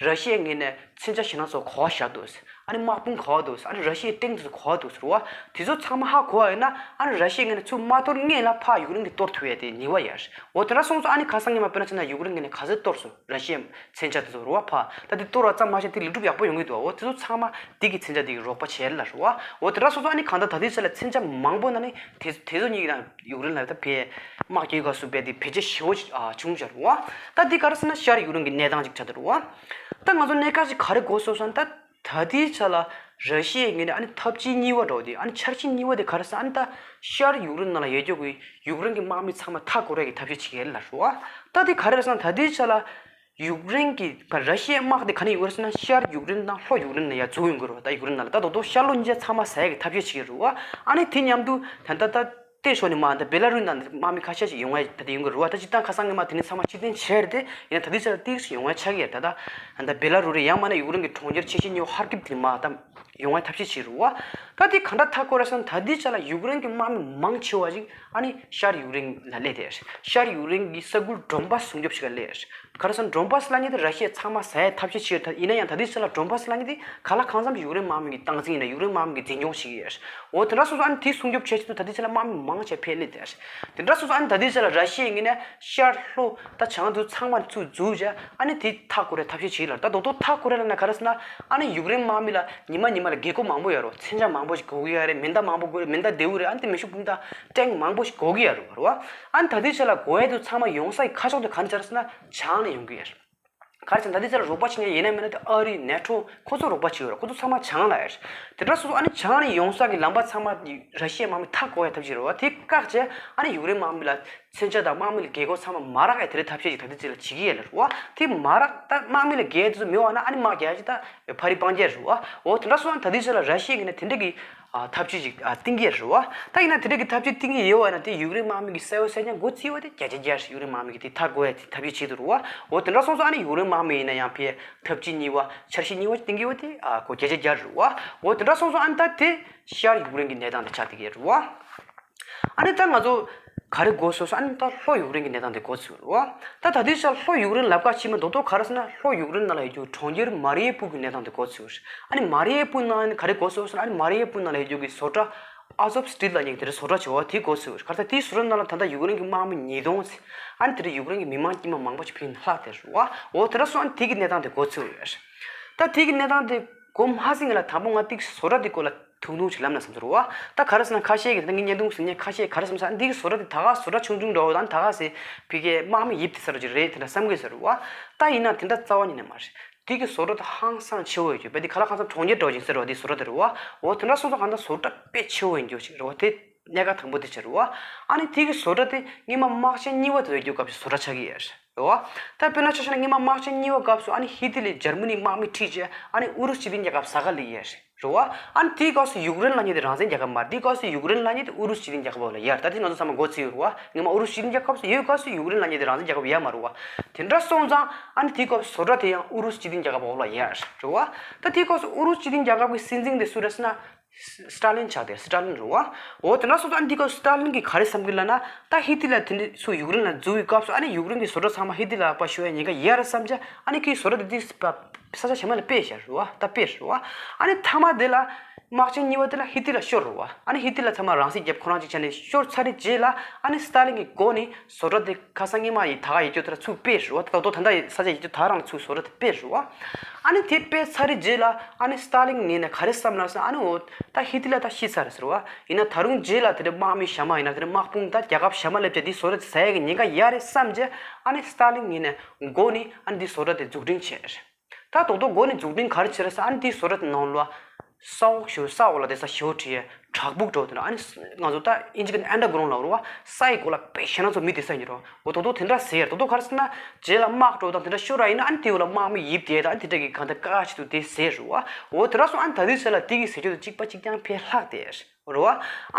ར་ཤི་ཡའི་ངོས་ནས་མཚོན་ཆ་ཞེད་སྣང་ཚོ་ག་པར་བཞག་འདུག་ཨ་ནི་དམག་དཔུང་ག་པར་འདུག་ཨ་ནི་ར་ཤི་ཡའི་ཊེང་དེ་ཚོ་ག་པར་འདུག་ཟེར་བ། དེ་ཚོ་ཚང་མ་ཧ་གོ་བ་ཡིན་ན་ཨ་ནི་ར་ཤི་ཡའི་ངོས་ནས་ཚུར་མ་གཏོར་སྔོན་ལ་ཕར་ཡུཀ་རེན་གྱིས་གཏོར་ཐུབ་ཡས་དེ་ནུས་པ་ཡོད་རེད། འོ་དེ་འདྲ་སོང་ཙང་ཨ་ནི་ཁ་སང་ཉི་མ་དཔེར་ན་བྱས་ན་ཡུཀ་རེན་གྱི་ངོས་ནས་ག་ཚོད་གཏོར་སོང་ར་ཤི་ཡའི་མཚོན་ཆ་དེ་ཚོ་རེད་བ། ཕར་ད་དེ་གཏོར་བ་ཙམ་མ་ཟད་དེ་ལས་སྒྲུབ་ཡག་པོ་ཡོང་གི་འདུག་འོ་དེ་ཚོ་ཚང་མ་དེ་གི་མཚོན་ཆ་དེ་གི་རོགས་པ་བྱས་ལ་རེད་བ། འོ་དེ་འདྲ་སོང་ཙང་ཨ་ནི་གང་ལྟར་ད་ལྟའི་ཆ་ལ་མཚོན་ཆ་མང་པོ་ནང་ནས་དེ་དེ་ཚོ་གཉིས་ཀྱི་ནང་ཡུཀ་རེན་ལ་ད་བས་དམག་རྒྱག་སྐབས་སུ་བས་དེ་བེད་སྤྱོད་ཞེ་པོ་ཅིག་ཨ་བྱུང་བཞག་རེད་བ། ད་འདི་ག་རེ་ཟེར་ན་ཤར་ཡུཀ་རེན་གྱི་གནས་སྟངས་ཅིག་ཆགས་འདུག་རེད་བ། ད་ང་ཚོ་གནད་འགག་ཅིག་ག་རེ་གོ་སོང་ཟེར་ན། ད་ད་ལྟའི་ཆ་ལ་ར་ཤི་ཡའི་ངོས་ནས་ཨ་ནི་འཐབ་ཇུས་གཉིས་པ་འདྲ་བོ་དེ་ཨ་ནི་འཆར་གཞི་གཉིས་པ་དེ་ག་རེ་ཟེར་ཨ་ནི་ད་ཤར་ཡུཀ་རེན་ནང་ལ་ཡོད་རྒྱུ་གི་ཡུཀ་རེན་གྱི་དམག་མི་ཚང་མ་མཐའ་སྐོར་ཡས་ཀྱི་ཐབས་ཤེས་བྱེད་ཀྱི་ཡོད་ལ་རེད་བ། ད་དེ་ག་རེ་རེད་ཟེར་ན་ད་ལྟའི་ཆ་ལ། ཡུཀ་རེན་གྱི་ཕ་ར་ཤི་ཡའི་དམག་དེ་ག་ནས་ཡོང་གི་རེད་ཟེར་ན་ཤར་ཡུཀ་རེན་དང་ལྷོ་ཡུཀ་རེན་ནས་ཡར་འཛུལ་ཡོང་གི་རེད་བ། ད་ཡུཀ་རེན་ནང་ལ་ད་དོ་དོ་ཤར་ལྷོ་གཉིས་ཆ་ཚང་མ་ཟ་ཡག་གི་ཐབས་ཤེས་བྱེད་ཀྱི་རེད་བ། ཨ་ནི་དེ་མཉམ་དུ་ད་ལྟ་ད་ལྟའི་ཆ་ནས་མ་ད་བེ་ལ་རུས་ནང་དམག་མི་ཁ་ཤས་ཤིག་ཡོང་ཡ་ད་དེ་ཡོང་གི་རེད་བ། ད་སྤྱིར་བཏང་ཁ་སང་ཉི་མ་དེ་ནས་ཚང་མ་ཕྱིར་འཐེན་བྱས་རེད་དེ། ཡིན་ན་ད་ལྟའི་ཆར་ཏོག་ཙམ་ཡོང་ཡ་ཆགས་ཀྱི་ཡོད་རེད། ད་ད་ད་བེ་ལ་རུས་རེད། ཡང་མིན་ན་ཡུཀ་རེན་གྱི་གྲོང་ཁྱེར་ཆེ་ཤོས་གཉིས་པ་ཧར་ཀིབ་དེ་ནས་མ་ད་ཡོང་བའི་ཐབས་ཤེས་བྱེད་རུ་བ། ད་དེ་ག་འདྲ་ཐག་གོ་ར་སོང་ད་དེ་ཆ་ལ་ཡུཀ་རེན་གྱི་དམག་མི་མང་ཆེ་བ་ཞིག་ཨ་ནི་ཤར་ཡུཀ་རེན་ལ་སླེབས་ཏེ། ཤར་ཡུཀ་རེན་གྱི་ས་ཁུལ་ཌོན་བཱ་སི་སྲུང་སྐྱོབ་བྱེད་ག་སླེབས། ག་རེ་ཟེར་ན་ཌོན་བཱ་སི་ལབ་མཁན་དེ་ར་ཤི་ཡས་ཚང་མ་ཟ་ཡའི་ཐབས་ཤེས་བྱེད་ཡོད། ད་ཡིན་ན་ཡང་ད་དེ་ཆ་ལ་ཌོན་བཱ་སི་ལབ་མཁན་དེ་ག་ལ་གང་འཚམ་ཡུཀ་རེན་དམག་མི་གི་སྟངས་འཛིན་ཡིན་ན་ཡུཀ་རེན་དམག་མི་གི་འཛིན་སྐྱོང་བྱེད་ཀྱི་ཡོད། འོ་དེ་འདྲ་སོང་ཙང་ཨ་ནི་དེ་སྲུང་སྐྱོབ་བྱེད་ཆེད་དུ་ད་དེ་ཆ་ལ་དམག་མི་མང་ཆེ་ཕེབས་སླེབས་ཏེ། དེ་འདྲ་སོང་ཙང་ཨ་ནི་ད་དེ་ཆ་ལ་ར་ཤི་ཡའི་ངོས་ནས་ཤར་ལྷོ་ད་བྱང་དུ་ཚང་མ་ཚུར་འཛུལ་བྱས་ཨ་ནི་དེ་མཐའ་སྐོར་རའི་ཐབས་ཤེས་བྱེད་ལ། ད་རྡོག་རྡོག་མཐའ་སྐོར་ར་ལབ་ན་ག་རེ་ཟེར་ན། ཨ་ནི་ཡུཀ་རེན་དམག་མི་ལ་ཉི་མ་ཉི་མ་ལ་རྒྱལ་སྒོ་མང་པོ་ཡོད་རེད། མཚོན་ཆ་མང་པོ་ཞིག་དགོས་ཀྱི་ཡོད་རེད། མེ་མདའ་མང་པོ་དགོས་རེད། མེ་མདའ་རྡེའུ་རེད། ཨ་ནི་དེ་མེ་ཤུགས་འཕུར་མདའ་ཊེང་མང་པོ་ཞིག་དགོས་ཀྱི་ཡོད་རེད་བ། ཨ་ནི་ད་ལྟའི་ཆ་ལ་དགོས་ཡས་དེ་ཚང་མ་ཡོང་ས་ཀྱི་ཁ་ཕྱོགས་དེ་ག་ནས་ཆགས་རེད་ཟེར་ན་བྱང་ནས་ཡོང་གི་ཡོད་རེད། ག་རེ་ཟེར་ན་ད་ལྟའི་ཆ་ལ་རོགས་པ་བྱེད་མཁན་ཡིན་ན་མིན་ན་དེ་ཨ་རི་ནེ་ཊོ་ཁོ་ཚོ་རོགས་པ་བྱེད་ཀྱི་ཡོད་རེད། ཁོ་ཚོ་ཚང་མ་བྱང་ལ་ཡོད་རེད། དེ་འདྲ་སོང་ཙང་ཨ་ནི་བྱང་ནས་ཡོང་ས་ཀྱི་ལམ་པ་ཚང་མ་ར་ཤི་ཡའི་དམག་མི་མཐའ་སྐོར་ཡས་ཐབས་ཤེས་རེད་བ། དེ་བཀག་བྱས་ཨ་ནི་ཡུཀ་རེན་དམག་མི་ལ་མཚོན་ཆ་དང་དམག་མི་ལ་རྒྱལ་སྒོ་ཚང་མ་མ་རག་ཡས་དེ་འདྲའི་ཐབས་ཤེས་ཅིག་ད་ལྟའི་ཆ་ལ་བྱེད་ཀྱི་ཡོད་ལ་རེད་བ། དེ་མ་རག་ད་དམག་མི་ལ་རྒྱལ་དེ་ཚོ་མེད་བ་ན་ཨ་ནི་དམག་རྒྱག་ཡས་ཅིག་ད་ཕ་རི་སྤང་རྒྱག་རེད་བ། འོ་དེ་འདྲ་སོང་ཙང་ད་ལྟའི་ཆ་ལ་ར་ཤི་ཡའི་ངོས་ནས་དེ་འདྲ་གི་ཨ་ཐབས་ཇུས་ཅིག་ཨ་བཏིང་གི་རེད་བ། ད་ཡིན་ན་དེ་འདྲ་གི་ཐབས་ཇུས་བཏིང་གི་ཡོད་བ་ཡིན་ན་དེ་ཡུཀ་རེན་དམག་མི་གི་ས་ཡོམ་ཟེར་མཁན་འགོ་བཙུགས་པ་དེ་བརྒྱ་ཆ་བརྒྱ་ཡུཀ་རེན་དམག་མི་གི་དེ་མཐའ་སྐོར་ཡས་དེ་ཐབས་ཇུས་བྱེད་དུ་རེད་བ། འོ་དེ་འདྲ་སོང་ཙང་ཨ་ནི་ཡུཀ་རེན་དམག་མི་ཡིན་ན་ཡང་ཕའི་ཐབས་ཇུས་གཉིས་པ་འཆར་གཞི་གཉིས་པ་བཏིང་གི་ཡོད་དེ་ཨ་གོ་བརྒྱ་ཆ་བརྒྱ་རེད་བ། འོ་དེ་འདྲ་སོང་ཙང་ཨ་ནི་ད་དེ་ཤར་ཡུཀ་རེན་གི་གནས་སྟངས་དེ་ཆགས་བསྡད་ཀྱི་རེད་བ། ཨ་ནི་ད་ང་ཚོ་ག་རེ་གོ་སོང་ཟེར་ན་ཨ་ནི་ད་ལྷོ་ཡུཀ་རེན་གྱི་གནས་སྟངས་དེ་གོ་ཚུལ་རེད་བ། ད་ད་ལྟའི་ཆར་ལྷོ་ཡུཀ་རེན་ལབ་ཁ་ཕྱི་མ་རྡོག་རྡོག་ག་རེ་ཟེར་ན་ལྷོ་ཡུཀ་རེན་ནང་ལ་ཡོད་རྒྱུ་གྲོང་ཁྱེར་མ་རི་ཡུ་པུལ་གྱི་གནས་སྟངས་དེ་གོ་ཚུལ་རེད། ཨ་ནི་མ་རི་ཡུ་པུལ་ནང་ཨ་ནི་ག་རེ་གོ་སོང་ཟེར་ན་ཨ་ནི་མ་རི་ཡུ་པུལ་ནང་ལ་ཡོད་རྒྱུ་གི་བཟོ་གྲྭ་ཨ་ཛོབ་སི་ཊིལ་ལབ་མཁན་གྱི་དེ་རེད། བཟོ་གྲྭ་བྱེད་པ་དེ་གོ་ཚུལ་རེད། ག་རེ་ཟེར་ན་དེའི་བཟོ་གྲྭ་ནང་ལ་ད་ལྟ་ཡུཀ་རེན་གྱི་དམག་མི་ཉིས་སྟོང་ཟེར་ཨ་ནི་དེ་རེད་ཡུཀ་རེན་གྱི་མི་མང་དཀྱུས་མ་མང་པོ་ཞིག་ཕྱིན་ལྷག་དེ་རེད་བ། འོ་དེ་འདྲ་སོང་ཨ་ནི་དེ་གི་གནས་སྟངས་དེ་གོ་ཚུལ་རེད། ད་དེ་གི་གནས་སྟངས་དེ་གོ་མ་ཟིན་གི་ལ་དང་པོ་ང་དེ་གི་བཟོ་གྲྭ་དེ་སྐོར་ལ་ཐུང་ཐུང་ཅིག་ལབ་ན་བསམ་ཚུལ་རེད་བ། ད་ག་རེ་ཟེར་ན་ཁ་ཤས་ཀྱིས་ད་ངའི་བརྙན་ཐུང་གཟིགས་མཁན་ཁ་ཤས་ག་རེ་བསམ་ས་འདི་གི་བཟོ་གྲྭ་དེ་ད་ག་བཟོ་གྲྭ་ཆུང་ཆུང་འདྲ་བོ་དང་ད་ག་ཟེར་ཕ་གིའི་དམག་མི་ཡིབ་དེ་ས་རུ་ཅིག་རེད་དེ་འདྲ་བསམ་གི་ཟེར་བ། ད་ཡིན་ན་དེ་འདྲ་རྩ་བ་ཉིད་ནས་མ་རེད། དེ་གི་བཟོ་གྲྭ་དེ་ཧང་སང་ཆེ་བོ་ཡོད་རྒྱུ་བས་དེ་ག་ལ་གང་འཚམ་གྲོང་ཁྱེར་འདྲ་བོ་ཅིག་ཟེར་བ་དེ་བཟོ་གྲྭ་དེ་རེད་བ། འོ་དེ་འདྲ་སོང་ཙང་གང་ལྟར་བཟོ་གྲྭ་དཔེ་ཆེ་བོ་ཡིན་རྒྱུ་ཞིག་རེད་བ། དེ་གནད་འགག་དང་པོ་དེ་ཆགས་རེད་བ། ཨ་ནི་དེ་གི་བཟོ་གྲྭ་དེ་སྔོན་མ་དམག་ཆེན་གཉིས་པ་དེ་ཡོད་རྒྱུ་སྐབས་སུ་བཟོ་གྲྭ་ཆགས་ཀྱི་ཡོད་རེད། རེད་བ། ད་དཔེར་ན་ཆ་བཞག་ན་སྔོན་མ་དམག་ཆེན་གཉིས་པ་སྐབས་སུ་ཨ་ནི་ཧི་ཏི་ལས་འཇར་མ་ནི་དམག་མི་ཁྲིད་བྱས་ཨ་ནི་ཨུ་རུ་སུ་སྤྱི་མཐུན་རྒྱལ་ཁབ་ཟ་ག་སླེབས་ཡས་རེད་བ། ཨ་ནི་དེའི་སྐབས་སུ་ཡུཀ་རེན་ལབ་མཁན་དེ་རང་བཙན་རྒྱལ་ཁབ་མ་རེད། དེའི་སྐབས་སུ་ཡུཀ་རེན་ལབ་མཁན་དེ་ཨུ་རུ་སུ་སྤྱི་མཐུན་རྒྱལ་ཁབ་འོག་ལ་ཡོད་རེད། ད་དེ་ང་ཚོ་ཚང་མ་མགོ་ཚོས་ཡོད་རེད་བ། སྔོན་མ་ཨུ་རུ་སུ་སྤྱི་མཐུན་རྒྱལ་ཁབ་སུ་ཡོད་སྐབས་སུ་ཡུཀ་རེན་ལབ་མཁན་དེ་རང་བཙན་རྒྱལ་ཁབ་ཡོད་མ་རེད་བ། དེ་འདྲ་སོང་ཙང་ཨ་ནི་དེའི་སྐབས་སུ་བཟོ་གྲྭ་དེ་ཡང་ཨུ་རུ་སུ་སྤྱི་མཐུན་རྒྱལ་ཁབ་འོག་ལ་ཡོད་རེད་བ། ད་དེའི་སྐབས་སུ་ཨུ་རུ་སུ་སྤྱི་མཐུན་རྒྱལ་ཁབ་ཀྱི་སྲིད་འཛིན་དེ་སུ་རེད་ཟེར་ན། སི་ཏཱ་ལིན་ཆགས་ཏེ་སི་ཏཱ་ལིན་རེད་བ། འོ་དེ་འདྲ་སོང་ཙང་ཨ་ནི་དེའི་སྐབས་སི་ཏཱ་ལིན་གྱིས་ག་རེ་བསམ་གི་ལབ་ན་ད་ཧི་ཏི་ལ་དེ་འདྲ་སུ་ཡུཀ་རེན་ལ་འཛུལ་བའི་སྐབས་སུ་ཨ་ནི་ཡུཀ་རེན་གྱི་བཟོ་གྲྭ་ཚང་མ་ཧི་ཏི་ལ་ཕར་ཤོར་ཡ་ཉེན་ཁ་ཡོད་རེད་བསམ་བྱས་ཨ་ནི་ཁོའི་བཟོ་གྲྭ་དེ་དེ་ས་ཆ་གཞན་པ་ལ་སྤེལ་བཞག་རེད་བ། ད་སྤེལ་རེད་བ། ཨ་ནི་མཐའ་མ་དེ་ལ་དམག་ཆེན་གཉིས་པ་དེ་ལ་ཧི་ཏི་ལ་ཤོར་རེད་བ། ཨ་ནི་ཧི་ཏི་ལ་ཚང་མ་རང་སྲིད་རྒྱབ་ཁོ་རང་གཅིག་བྱས་ནས་ཤོར་ཚར་རེད་རྗེས་ལ་ཨ་ནི་སི་ཏཱ་ལིན་གྱི་མགོ་ནས་བཟོ་གྲྭ་དེ་ཁ་སང་སྔོན་མ་ཡི་ད་ག་ཡི་སྐྱོ་དེ་ལ་ཚུར་སྤེལ་རེད་བ། ད་ད་དུང་ད་ལྟ་ཡི་ས་ཆ་ཡི་སྐྱོ་ད་རང་ལ་ཚུར་བཟོ་གྲྭ་དེ་སྤེལ་རེད་བ། ཨ་ནི་དེ་སྤེལ་ཚར་རེད་རྗེས་ལ་ཨ་ནི་སི་ཏཱ་ལིན་ངོས་ནས་ག་རེ་བསམ་ལབ་ཟེར་ན་ཨ་ནི་འོ་ད་ཧི་ཏི་ལ་ད་ཤི་ཚར་རེད་ཟེར་བ། ཡིན་ན་ད་རུང་རྗེས་ལ་དེ་འདྲ་དམག་མི་གཞན་མ་ཡིན་ན་དེ་འདྲ་དམག་དཔུང་ད་རྒྱལ་ཁབ་གཞན་མ་སླེབས་བྱས་དེ་བཟོ་གྲྭ་དེ་ཟ་ཡ་གི་ཉེན་ཁ་ཡོད་རེད་བསམ་བྱས་ཨ་ནི་སི་ཏཱ་ལིན་ངོས་ནས་མགོ་ནས་ཨ་ནི་དེ་བཟོ་གྲྭ་དེ་འཛུགས་སྐྲུན་བྱས་རེད། ད་རྡོག་རྡོག་མགོ་ནས་འཛུགས་སྐྲུན་ག་རེ་བྱས་རེད་ཟེར་ཨ་ནི་དེའི་བཟོ་གྲྭ་དེ་ནང་ལོགས་ས་འོག་ཞུ་ས་འོག་ལ་དེ་ས་ཞེ་པོ་བྲིས་ཡས་བྲག་ཕུག་འདྲ་བོ་དེ་འདྲ་ཨ་ནི་ང་ཚོ་ད་ཨིན་ཇི་སྐད་ནས་ཨན་ཌར་གྷ་རའུན་ཌ་ལབ་རེད་བ། ས་ཡི་གོ་ལ་དཔེ་ཞེད་སྣང་ཚོ་མི་དེ་ས་ཡིན་རོ། འོ་རྡོག་རྡོག་དེ་འདྲ་ཟེར་ཡས་རྡོག་རྡོག་ག་རེ་ཟེར་ན་རྗེས་ལ་དམག་འགྲོ་དང་དེ་འདྲ་ཤོར་བ་ཡིན་ན་ཨ་ནི་དེའི་འོག་ལ་དམག་མི་ཡིབ་བསྡད་དང་ཨ་ནི་དེ་འདྲ་གི་གང་ལྟར་དཀའ་ཁག་ཆེད་དུ་དེ་ཟེར་རེད་བ། འོ་དེ་འདྲ་སོང་ཨ་ནི་ད་དེའི་ཟེར་ལ་དེ་གི་ཟེར་ཆོས་དེ་གཅིག་པ་གཅིག་རྐྱང་ཕེ་ལྷག་དེ། རེད་བ།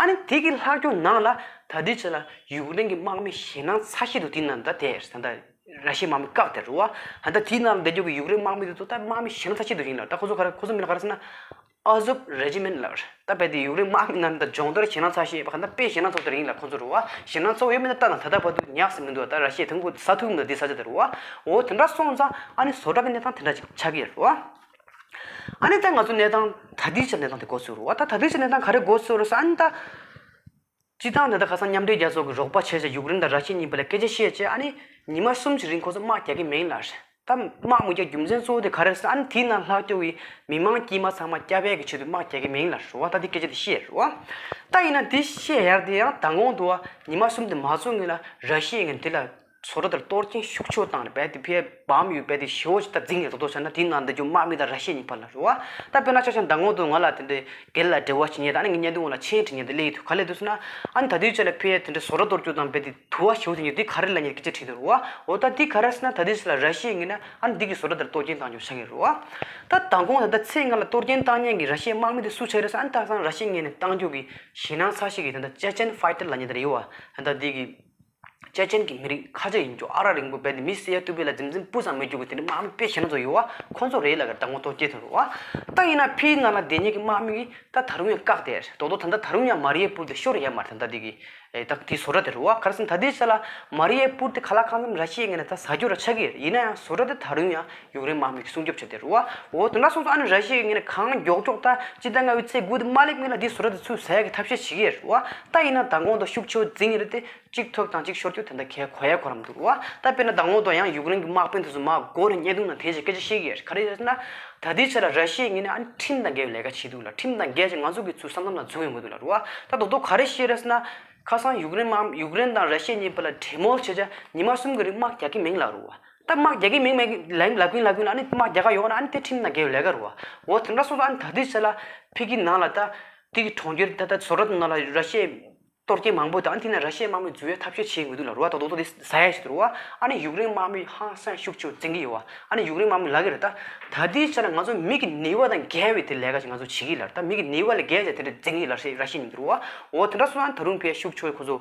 ཨ་ནི་དེ་གི་ལྷག་རྒྱུ་ནང་ལ་ ད་ལྟའི་ཆ་ལ་ཡུཀ་རེན་གྱི་དམག་མི་ཞེད་སྣང་ཚ་ཤོས་དེ་དེའི་ནང་ད་དེ་ད་ལྟ་ར་ཤི་ཡའི་དམག་མི་བཀག་དེ་རེད་བ། ད་ལྟ་དེའི་ནང་ལ་བསྡད་རྒྱུ་གི་ཡུཀ་རེན་དམག་མི་དེ་ཚོ་ད་དམག་མི་ཞེད་སྣང་ཚ་ཤོས་དེ་ཡིན་ལ། ད་ཁོ་ཚོ་ག་རེ་ཁོ་ཚོ་མི་ལ་ག་རེ་ཟེར་ན། Azov Regiment ལབ་རེད། ད་རྦད་དེ་ཡུཀ་རེན་དམག་མི་རྣམས་ད་སྦྱོང་བརྡར་ཞེད་སྣང་ཚ་ཤོས་ཡོད་པ་ག་འདྲ་དཔེ་ཞེད་སྣང་ཚ་པོ་དེ་རེད་ཡིན་ལ། ཁོ་ཚོ་རེད་བ། ཞེད་སྣང་ཚ་པོ་ཡོད་མེད་ད་ལྟ་ན་ད་ལྟ་བར་དུ་ཉག་ཟེར་མི་འདུག་ད་ར་ཤི་ཡའི་དང་པོ་ས་ཐུག་མི་འདུག་དེ་ས་ཆ་དེ་རེད་བ། འོ་དེ་འདྲ་སོང་ཙང་ཨ་ནི་བཟོ་གྲྭ་གི་གནས་སྟངས་དེ་འདྲ་ཅིག་ཆགས་ཀྱི་རེད་བ། ཨ་ནི་ད་ང་ཚོ་གནས་སྟངས་ད་ལྟའི་ཆ་གནས་སྟངས་དེ་འགོ་ཚུགས་རེད་བ། ད་ད་ལྟའི་ཆ་གནས་སྟངས་ག་རེ་འགོ་ཚུགས་རེད་ཟེར་ཨ་ནི་ད། སྤྱིར་བཏང་ད་ལྟ་ཁ་སང་མཉམ་འབྲེལ་རྒྱལ་ཚོགས་ཀྱི་རོགས་པ་བྱས་བྱས་ཡུཀ་རེན་དང་ར་ཤི་ཡ་གཉིས་བར་ལ་སྐད་ཆ་བཤད་བྱས་ཨ་ནི་ཉི་མ་གསུམ་གྱི་རིང་ཁོ་ཚོ་དམག་རྒྱག་གི་མིན་ལབ་རེད། ད་དམག་མི་རྒྱག་རྒྱུ་མཚན་གཙོ་བོ་དེ་ག་རེ་རེད་ཟེར་ན་ཨ་ནི་དེའི་ནང་ལྷག་རྒྱུ་གི་མི་མང་དཀྱུས་མ་ཚང་མ་བསྐྱབ་ཡས་ཀྱི་ཆེད་དུ་དམག་རྒྱག་གི་མིན་ལབ་རེད་བ། ད་དེ་སྐད་ཆ་དེ་བཤད་རེད་བ། ད་ཡིན་ན་དེ་བཤད་ཡར་དེ་ཡང་མདང་དགོང་དུ་བ་ཉི་མ་གསུམ་དེ་མ་ཚོགས་སྔོན་ལ་ར་ཤི་ཡ་ངན་དེ་ལ། བཟོ་གྲྭ་དེར་གཏོར་སྐྱོན་ཤུགས་ཆེ་བཏང་ནས་རྦད་དེ་ཕར་བམ་ཡོད་རྦད་དེ་ཞེ་པོ་ཅིག་ད་འཛིང་ཡོད་དོ་དོ་བྱས་ན་དེའི་ནང་འདི་རྒྱུ་དམག་མི་དང་ར་ཤི་ཡ་གཉིས་བར་ལ་རེད་བ། ད་དཔེར་ན་ཆ་བཞག་ན་མདང་དགོང་དུ་ང་ལ་དེ་འདྲའི་སྒེར་ལ་འབྲེལ་བ་བྱེད་མཁན་དང་ཨ་ནི་ངའི་བརྙན་ཐུང་ལ་མཆན་བྲིས་མཁན་དེ་སླེབས་ཡོད་དུས་ག་རེ་སླེབས་འདུག་ཟེར་ན། ཨ་ནི་ད་དུས་ཆ་ལ་ཕར་དེ་འདྲའི་བཟོ་གྲྭ་གཏོར་སྐྱོན་བཏང་རྦད་དེ་དུ་བ་ཞེ་པོ་དེ་ཉོས་དེ་ག་རེ་ལབ་མཁན་སྐད་ཆ་དྲིས་འདུག་རེད་བ། འོ་ད་དེ་ག་རེ་ཟེར་ན་ད་དུས་ཆ་ལ་ར་ཤི་ཡ་ངོས་ནས་ཨ་ནི་འདི་གི་བཟོ་གྲྭ་དེར་གཏོར་སྐྱོན་བཏང་རྒྱུ་ཆགས་ཀྱི་རེད་བ། ད་མདང་དགོང་ད་ལྟ་ཚེ་སྔ་ལ་གཏོར་སྐྱོན་བཏང་མཁན་གྱི་ར་ཤི་ཡའི་དམག་མི་དེ་སུ་ཆགས་རེད་ཟེར་ན་ཨ་ནི་ད་ཁ་སང་ར་ཤི་ཡ་ངོས་ནས་བཏང་རྒྱུ་གི་ཞེད་སྣང་ཚ་ཤོས་ཀྱི་ད་ལྟ་ཅེ་ཅན་ཕའི་ཊར་ལབ་མཁན་དེ་རེད་བ། ད་ལྟ་འདི་གི་ཅེ་ཅན་གྱི་མི་རིགས་ཁ་ཆེ་ཡིན་རྒྱུ་ཨ་རག་རིང་པོ་རྦད་དེ་མི་བསད་ཡ་ཐུབ་པའི་ལ་རྒྱུ་མཚན་སྤུ་ཙམ་མེད་རྒྱུ་གི་དེ་འདྲའི་དམག་མི་དཔེ་ཞེ་ན་ཚོ་ཡོད་བ། ཁོང་ཚོ་རེད་ལབ་གི་མདང་དགོང་གཏོར་སྐྱོན་ཐོན་རེད་བ། ད་ཡིན་ན་ཕར་ནང་ལ་བསྡད་མཁན་གྱི་དམག་མི་གིས་ད་ད་རུང་ཡང་བཀག་དེ་རེད། རྡོག་རྡོག་ད་ལྟ་ད་རུང་ཡང་མ་རི་ཡ་པུར་དེ་ཤོར་ཡོད་མ་རེད། ད་ལྟ་འདི་གི་ཨེ་ད་དེ་བཟོ་གྲྭ་དེ་རེད་བ། ག་རེ་ཟེར་ན་ད་ལྟའི་ཆ་ལ་མ་རི་ཡ་པུར་དེ་ཁ་ལག་ཁང་ཙམ་ར་ཤི་ཡའི་ངོས་ནས་ད་ཟ་རྒྱུ་ར་ཆགས་ཀྱི་རེད། ཡིན་ན་ཡང་བཟོ་གྲྭ་དེ་ད་རུང་ཡང་ཡུཀ་རེན་དམག་མི་གིས་སྲུང་སྐྱོབ་བྱས་དེ་རེད་བ། འོ་དེ་འདྲ་སོང་ཙང་ཨ་ནི་ར་ཤི་ཡའི་ངོས་ནས་གང་མགྱོགས་མགྱོགས་ད་སྤྱི་ཟླ་ལྔ་པའི་ཚེས་དགུ་དེ་མ་སླེབས་སྔོན་ལ་འདི་བཟོ་གྲྭ་དེ་ཚུར་ཟ་ཡག་གི་ཐབས་ཤེས་བྱེད་ཀྱི་ཡོད་རེད་བ། ད་ཡིན་ན་མདང་དགོང་དུ་ཤུགས་ཆེ་བོ་འཛིང་གི་རེད་དེ་གཅིག་ཐོབ་དང་གཅིག་ཤོར་རྒྱུ་དེ་འདྲ་གལ་གོ་ཡ་གོ་ར་མི་འདུག་རེད་བ། ད་དཔེར་ན་མདང་དགོང་དུ་ཡང་ཡུཀ་རེན་གྱི་དམག་དཔོན་དེ་ཚོ་མར་སྒོ་ནས་བརྙན་ཐུང་ནང་དེ་ཅིག་སྐད་ཆ་བཤད་ཀྱི་ཡོད་རེད། ག་རེ་ཡོད་ཟེར་ན་ད་ལྟའི་ཆ་ལ་ར་ཤི་ཡའི་ངོས་ནས་ཨ་ནི་ཁྲིམས་དང་འགལ་བའི་ལས་ཀ་བྱེད་འདུག་ལ། ཁྲིམས་དང་འགལ་ཅིག་ང་ཚོ་གི་ཚུར་བསམ་བློ་ལ་འཛུལ་ཡོང་གི་འདུག་ལ་རེད་བ། ད་རྡོག་རྡོག་ག་རེ་བཤད་རེད་ཟེར་ན་ཁ་སང་ཡུཀ་རེན་དམག་ཡུཀ་རེན་དང་ར་ཤི་ཡ་གཉིས་བར་ལ་གྲོས་མོལ་བྱས་བྱས་ཉི་མ་གསུམ་གྱི་རིང་དམག་རྒྱག་གི་མིན་ལབ་རེད་བ། ད་དམག་རྒྱག་གི་མིན་མེད་ལབ་ལབ་གིན་ལབ་གིན་ལ་ཨ་ནི་དམག་རྒྱག་ག་ཡོང་ན་ཨ་ནི་དེ་ཁྲིམས་དང་འགལ་བའི་ལས་ཀ་རེད་བ། འོ་དེ་འདྲ་སོང་ཙང་ཨ་ནི་ད་ལྟའི་ཆ་ལ་ཕ་གི་ནང་ལ་ད་དེ་གི་གྲོང་ཁྱེར་ད་ལྟ་བཟོ་གྲྭ་དེ་ནང་ལ་ར་ཤི་ཡའི་གཏོར་སྐྱོན་མང་པོ་དང་ཨ་ནི་དེ་ནས་ར་ཤི་ཡའི་དམག་མི་འཛུལ་བའི་ཐབས་ཤེས་བྱེད་ཀྱི་མི་འདུག་ལ་རེད་བ། ད་རྡོག་རྡོག་དེ་ཟ་ཡ་ཞིག་འདུག་རེད་བ། ཨ་ནི་ཡུཀ་རེན་དམག་མི་ཧང་སང་ཤུགས་ཆེ་བོ་འཛིང་གི་ཡོད་བ། ཨ་ནི་ཡུཀ་རེན་དམག་མི་ལབ་ཀྱི་རེད། ད་ད་ལྟའི་ཆ་ལ་ང་ཚོ་མི་གི་ནུས་པ་དང་འགལ་བའི་དེ་ལས་ཀ་ཞིག་ང་ཚོ་བྱེད་ཀྱི་ལ་རེད། ད་མི་གི་ནུས་པ་ལས་འགལ་བྱས་དེ་འདྲ་འཛིང་གི་ལ་རེད་ར་ཤི་ཡ་མི་འདུག་རེད་བ། འོ་དེ་འདྲ་སོང་ཙང་ད་རུང་ཕར་ཤུགས་ཆེ་བོ་ཁོ་ཚོ་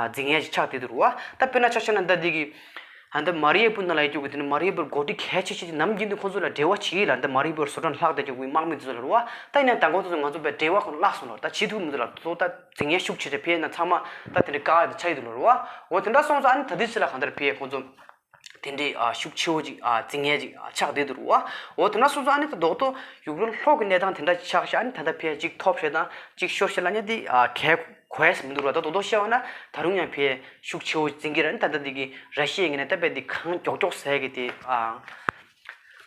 འཛིང་ཡ་ཞིག་ཆགས་བསྡད་འདུག་རེད་བ། ད་དཔེར་ན་ཆ་བཞག་ན་ད་འདི་གི་ཨ་ནི་མ་རི་ཡ་པུར་ནང་ལ་ཡོད་རྒྱུ་གི་དེ་ནི་མ་རི་ཡ་པུར་འགོ་ཁྲིད་གལ་ཆེ་ཤོས་ཀྱི་ནམ་རྒྱུན་དུ་ཁོ་ཚོ་ལ་འབྲེལ་བ་བྱེད་ཀྱི་ལ། འདི་མ་རི་ཡ་པུར་བཟོ་གྲྭ་ལྷག་བསྡད་རྒྱུ་གི་དམག་མི་དེ་ཚོ་ལ་རེད་བ། ད་ཡིན་ན་མདང་དགོང་དེ་ཚོ་ང་ཚོ་བའི་འབྲེལ་བ་ཁོ་བརླག་སོང་ལ་ད་བྱེད་ཐུབ་མི་འདུག་ལ། ད་འཛིང་ཡ་ཤུགས་ཆེ་རེད། ཕར་ན་ཚང་མ་ད་དེ་འདྲའི་བཀག་ཡ་དེ་ཆགས་ཡོད་འདུག་ལ་རེད་བ། འོ་དེ་འདྲ་སོང་ཙང་ཨ་ནི་ད་ལྟའི་ཆ་ལ་གང་ལྟར་ཕར་ཁོ་ཚོ་དེ་འདྲའི་ཤུགས་ཆེ་བོ་ཅིག་འཛིང་ཡ་ཅིག་ཆགས་བསྡད་འདུག་རེད་བ། འོ་དེ་འདྲ་སོང་ཙང་ཨ་ནི་ད་རྡོག་རྡོག་ཡུཀ་རེན་ལྷོ་གི་གནས་སྟངས་དེ་འདྲ་ཆགས་ཤག་ཨ་ནི་ད་ལྟ་ཕར་ཅིག་ཐོབ་ཤག་དང་ཅིག་ཤོར་ཤག་ལབ་མཁན་དེ་གལ་གོ་ཡ་ཞིག་མི་འདུག་ར། ད་རྡོག་རྡོག་བཤད་པ་ན་ད་རུང་ཡང་ཕར་ཤུགས་ཆེ་བོ་འཛིང་གི་ར། ཨ་ནི་ད་ལྟ་འདི་གི་ར་ཤི་ཡའི་ངོས་ནས་ད་དཔེ་འདི་གང་མགྱོགས་མགྱོགས་ཟ་གི་དེ་ཨ་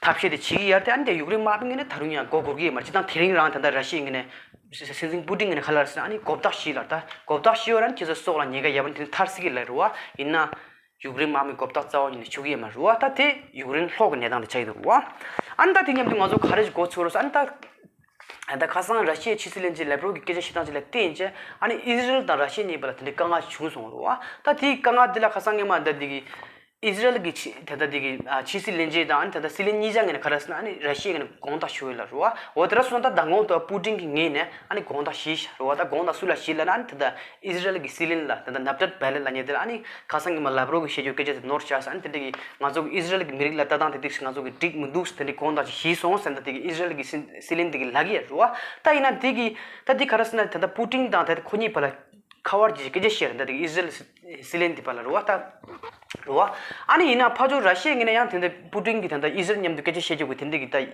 ཐབས་ཤེས་དེ་བྱེད་ཀྱི་ཡོད་རེད་དེ། ཨ་ནི་དེ་ཡུཀ་རེན་དམག་དཔུང་ངོས་ནས་ད་རུང་ཡང་མགོ་འཁོར་གྱི་ཡོད་མ་རེད། སྤྱིར་བཏང་དེ་རིང་རང་ད་ལྟ་ར་ཤི་ཡའི་ངོས་ནས་སྲིད་འཛིན་པུ་ཏིན་ངོས་ནས་ག་ལབ་རེད་ཟེར་ན་ཨ་ནི་མགོ་བཏགས་བཞི་ལབ། ད་མགོ་བཏགས་བཞི་ཡོད་ར། ཨ་ནི་ཁྱེད་ཚོ་སྲོག་ལ་ཉེན་ཁ་ཡོད་པ་ནི་དེ་ནི་ཐར་སྲིད་ཀྱི་ལབ་རེད་བ། ཡིན་ན་ཡུཀ་རེན་དམག་མི་མགོ་བཏགས་རྩ་བ་ཉིད་ནས་ཆོག་གི་ཡོད་མ་རེད་བ། ད་དེ་ཡུཀ་རེན་ལྷོ་གི་གནས་སྟངས་དེ་ཆགས་ཀྱི་འདུག་རེད་བ། ཨ་ནི་ད་དེ་མཉམ་དུ་ང་ཚོ་ག་རེ་ཞིག་མགོ་ཚོས་རེད་ཟེར་ཨ་ནི་ད། ད་ཁ་སང་ར་ཤི་ཡའི་ཕྱི་སྲིད་བློན་ཆེན་ལེབ་རོབ་ཀྱི་སྐད་ཆ་བཤད་སྟངས་ཅིག་ལ་བལྟས་ཡིན་ཙང་ཨ་ནི་ཨི་ཟི་རལ་དང་ར་ཤི་ཡ་གཉིས་བར་ལ་དེ་འདྲའི་དཀའ་ངལ་བྱུང་སོང་རེད་བ། ད་དེའི་དཀའ་ངལ་དེ་ལ་ཁ་སང་སྔོན་མ་ད་འདི་གི་ཨི་ཟི་རལ་གྱི་ཕྱི་ད་ལྟ་འདི་གི་ཨ་ཕྱི་སྲིད་བློན་ཆེན་དང་ཨ་ནི་ད་ལྟ་སྲིད་བློན་གཉིས་ཆ་ངོས་ནས་ག་རེ་ཟེར་ན་ཨ་ནི་ར་ཤི་ཡའི་ངོས་ནས་དགོངས་དག་ཞུ་ཡོད་ལབ་རེད་བ། འོ་དེ་འདྲ་སོང་ཙང་ད་མདང་དགོང་དུ་པུ་ཏིན་གྱི་ངོས་ནས་ཨ་ནི་དགོངས་དག་ཞུས་ཤག་རེད་བ། ད་དགོངས་དག་སུ་ལ་ཞུས་ལབ་ན་ཨ་ནི་ད་ལྟ་ཨི་ཟི་རལ་གྱི་སྲིད་བློན་ལ་ད་ལྟ་ནབ་ཏལ་བེ་ནེ་ཊ་ལབ་མཁན་དེ་ལ་ཨ་ནི་ཁ་སང་གི་མ་ལེབ་རོབ་ཀྱིས་བཤད་རྒྱུ་སྐད་ཆ་དེ་ནོར་བཞག་ཟེར། ཨ་ནི་དེ་འདྲ་གི་ང་ཚོ་གི་ཨི་ཟི་རལ་གྱི་མི་རིགས་ལ་ལྟ་སྟངས་དེ་དེ་ང་ཚོ་གི་འགྲིག་མི་འདུག་ཟེར་དེ་འདྲའི་དགོངས་དག་ཅིག་ཞུས་སོང་ཟེར། ད་དེ་གི་ཨི་ཟི་རལ་གྱི་སྲིད་སྲིད་བློན་དེ་གི་ལབ་ཀྱི་ཡོད་རེད་བ། ད་ཡིན་ན་དེ་གི་ད་དེ་ག་རེ་ཟེར་ན་ད་ལྟ་པུ་ཏིན་དང་ད་ལྟ་ཁོ་གཉིས་བར་ལ་ཁ་པར་གྱི་སྐད་ཆ་བཤད་རེད། ད་དེ་གི་ཨི་ཟི་རལ་སྲིད་བློན་དེ་བར་ལ་རེད་བ། ད་རེད་བ། ཨ་ནི་ཡིན་ན་ཕར་ཕྱོགས་ར་ཤི་ཡའི་ངོས་ནས་ཡང་དེ་འདྲ་པུ་ཏིན་གྱིས་ད་ལྟ་ཨི་ཟི་རལ་མཉམ་དུ་སྐད་ཆ་བཤད་རྒྱུ་གི་དེ་འདྲ་གི་ད།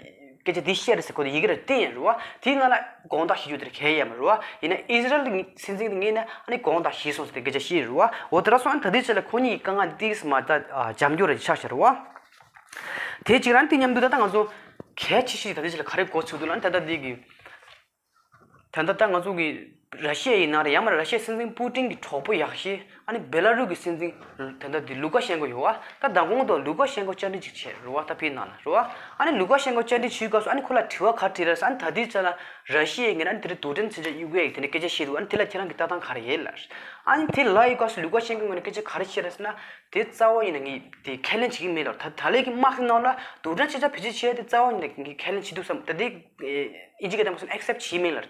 སྐད་ཆ་འདི་བཤད་རེད་ཟེར་ཁོ་ཚོ་ཡི་གེ་ར་བསྟན་ཡོད་རེད་བ། དེའི་ནང་ལ་དགོངས་དག་ཞུ་རྒྱུ་དེ་གལ་ཡོད་མ་རེད་བ། ཡིན་ན་ཨི་ཟི་རལ་གྱི་སྲིད་འཛིན་དེ་ངོས་ནས་ཨ་ནི་དགོངས་དག་ཞུས་སོང་ཟེར་ཏེ་སྐད་ཆ་བཤད་ཡོད་རེད་བ། འོ་དེ་འདྲ་སོང་ཨ་ནི་ད་ལྟའི་ཆ་ལ་ཁོ་གཉིས་ཀྱི་དཀའ་ངལ་འདི་ཙམ་མ་ད་འཇམ་རྒྱུ་རེད་ཆགས་བཞག་རེད་བ། དེ་གཅིག་རང་དེ་མཉམ་དུ་ད་ལྟ་ང་ཚོ་གལ་ཆེ་ཤོས་ད་ལྟའི་ཆ་ལ་ག་རེ་གོ་ཚུགས་འདུག་ལབ་ན་ད་ལྟ་འདི་གི་ད་ལྟ་ད་ང་ཚོ་གི་ར་ཤི་ཡ་ཡིན་ན་རེད། ཡང་མ་ར་ཤི་ཡའི་སྲིད་འཛིན་པུ་ཏིན་གྱི་གྲོགས་པོ་ཡག་ཤོས་ཨ་ནི་བེ་ལ་རུ་གི་སྲིད་འཛིན་ད་ལྟ་འདི་ལུ་ཀ་ཤེན་ཀོ་ཡོད་བ། ད་མདང་དགོང་དུ་ལུ་ཀ་ཤེན་ཀོ་བཅར་འདྲི་ཅིག་བྱས་རེད་བ། ད་ཕའི་ནང་ལ་རེད་བ། ཨ་ནི་ལུ་ཀ་ཤེན་ཀོ་བཅར་འདྲི་བྱེད་སྐབས་སུ་ཨ་ནི་ཁོ་ལ་དྲི་བ་ག་རེ་དྲིས་རེད་ཟེར་ཨ་ནི་ད་ལྟའི་ཆ་ལ་ར་ཤི་ཡའི་ངོས་ནས་ཨ་ནི་དེ་འདྲའི་རྡུལ་ཕྲན་མཚོན་ཆ་གཡུག་ཡས་དེ་འདྲའི་སྐད་ཆ་བཤད་འདུག་ཨ་ནི་དེ་ལ་ཁྱེད་རང་གི་ལྟ་སྟངས་ག་རེ་ཡོད་ལབ། ཨ་ནི་དེ་ལབ་ཡོད་སྐབས་སུ་ལུ་ཀ་ཤེན་ཀོ་ངོས་ནས་སྐད་ཆ་ག་རེ་བཤད་རེད་ཟེར་ན། དེ་རྩ་བ་ཡིན་ན་ངས་དེ་ཁས་ལེན་བྱེད་ཀྱི་མེད་ལབ། ད་ད་ལན་གྱི་དམག་དེ་ནང་ལ་རྡུལ་ཕྲན་མཚོན་ཆ་བེད་སྤྱོད་བྱས་ཏེ་རྩ་བ་ཡིན་ན་ངས་ཁས་ལེན་བྱེད་འདུག་བསམ། ད་དེ་ཨིན་ཇི་སྐད་དང་མ་སོང་ཨེག་སེབ་བྱེད་ཀྱི་མེད་ལབ།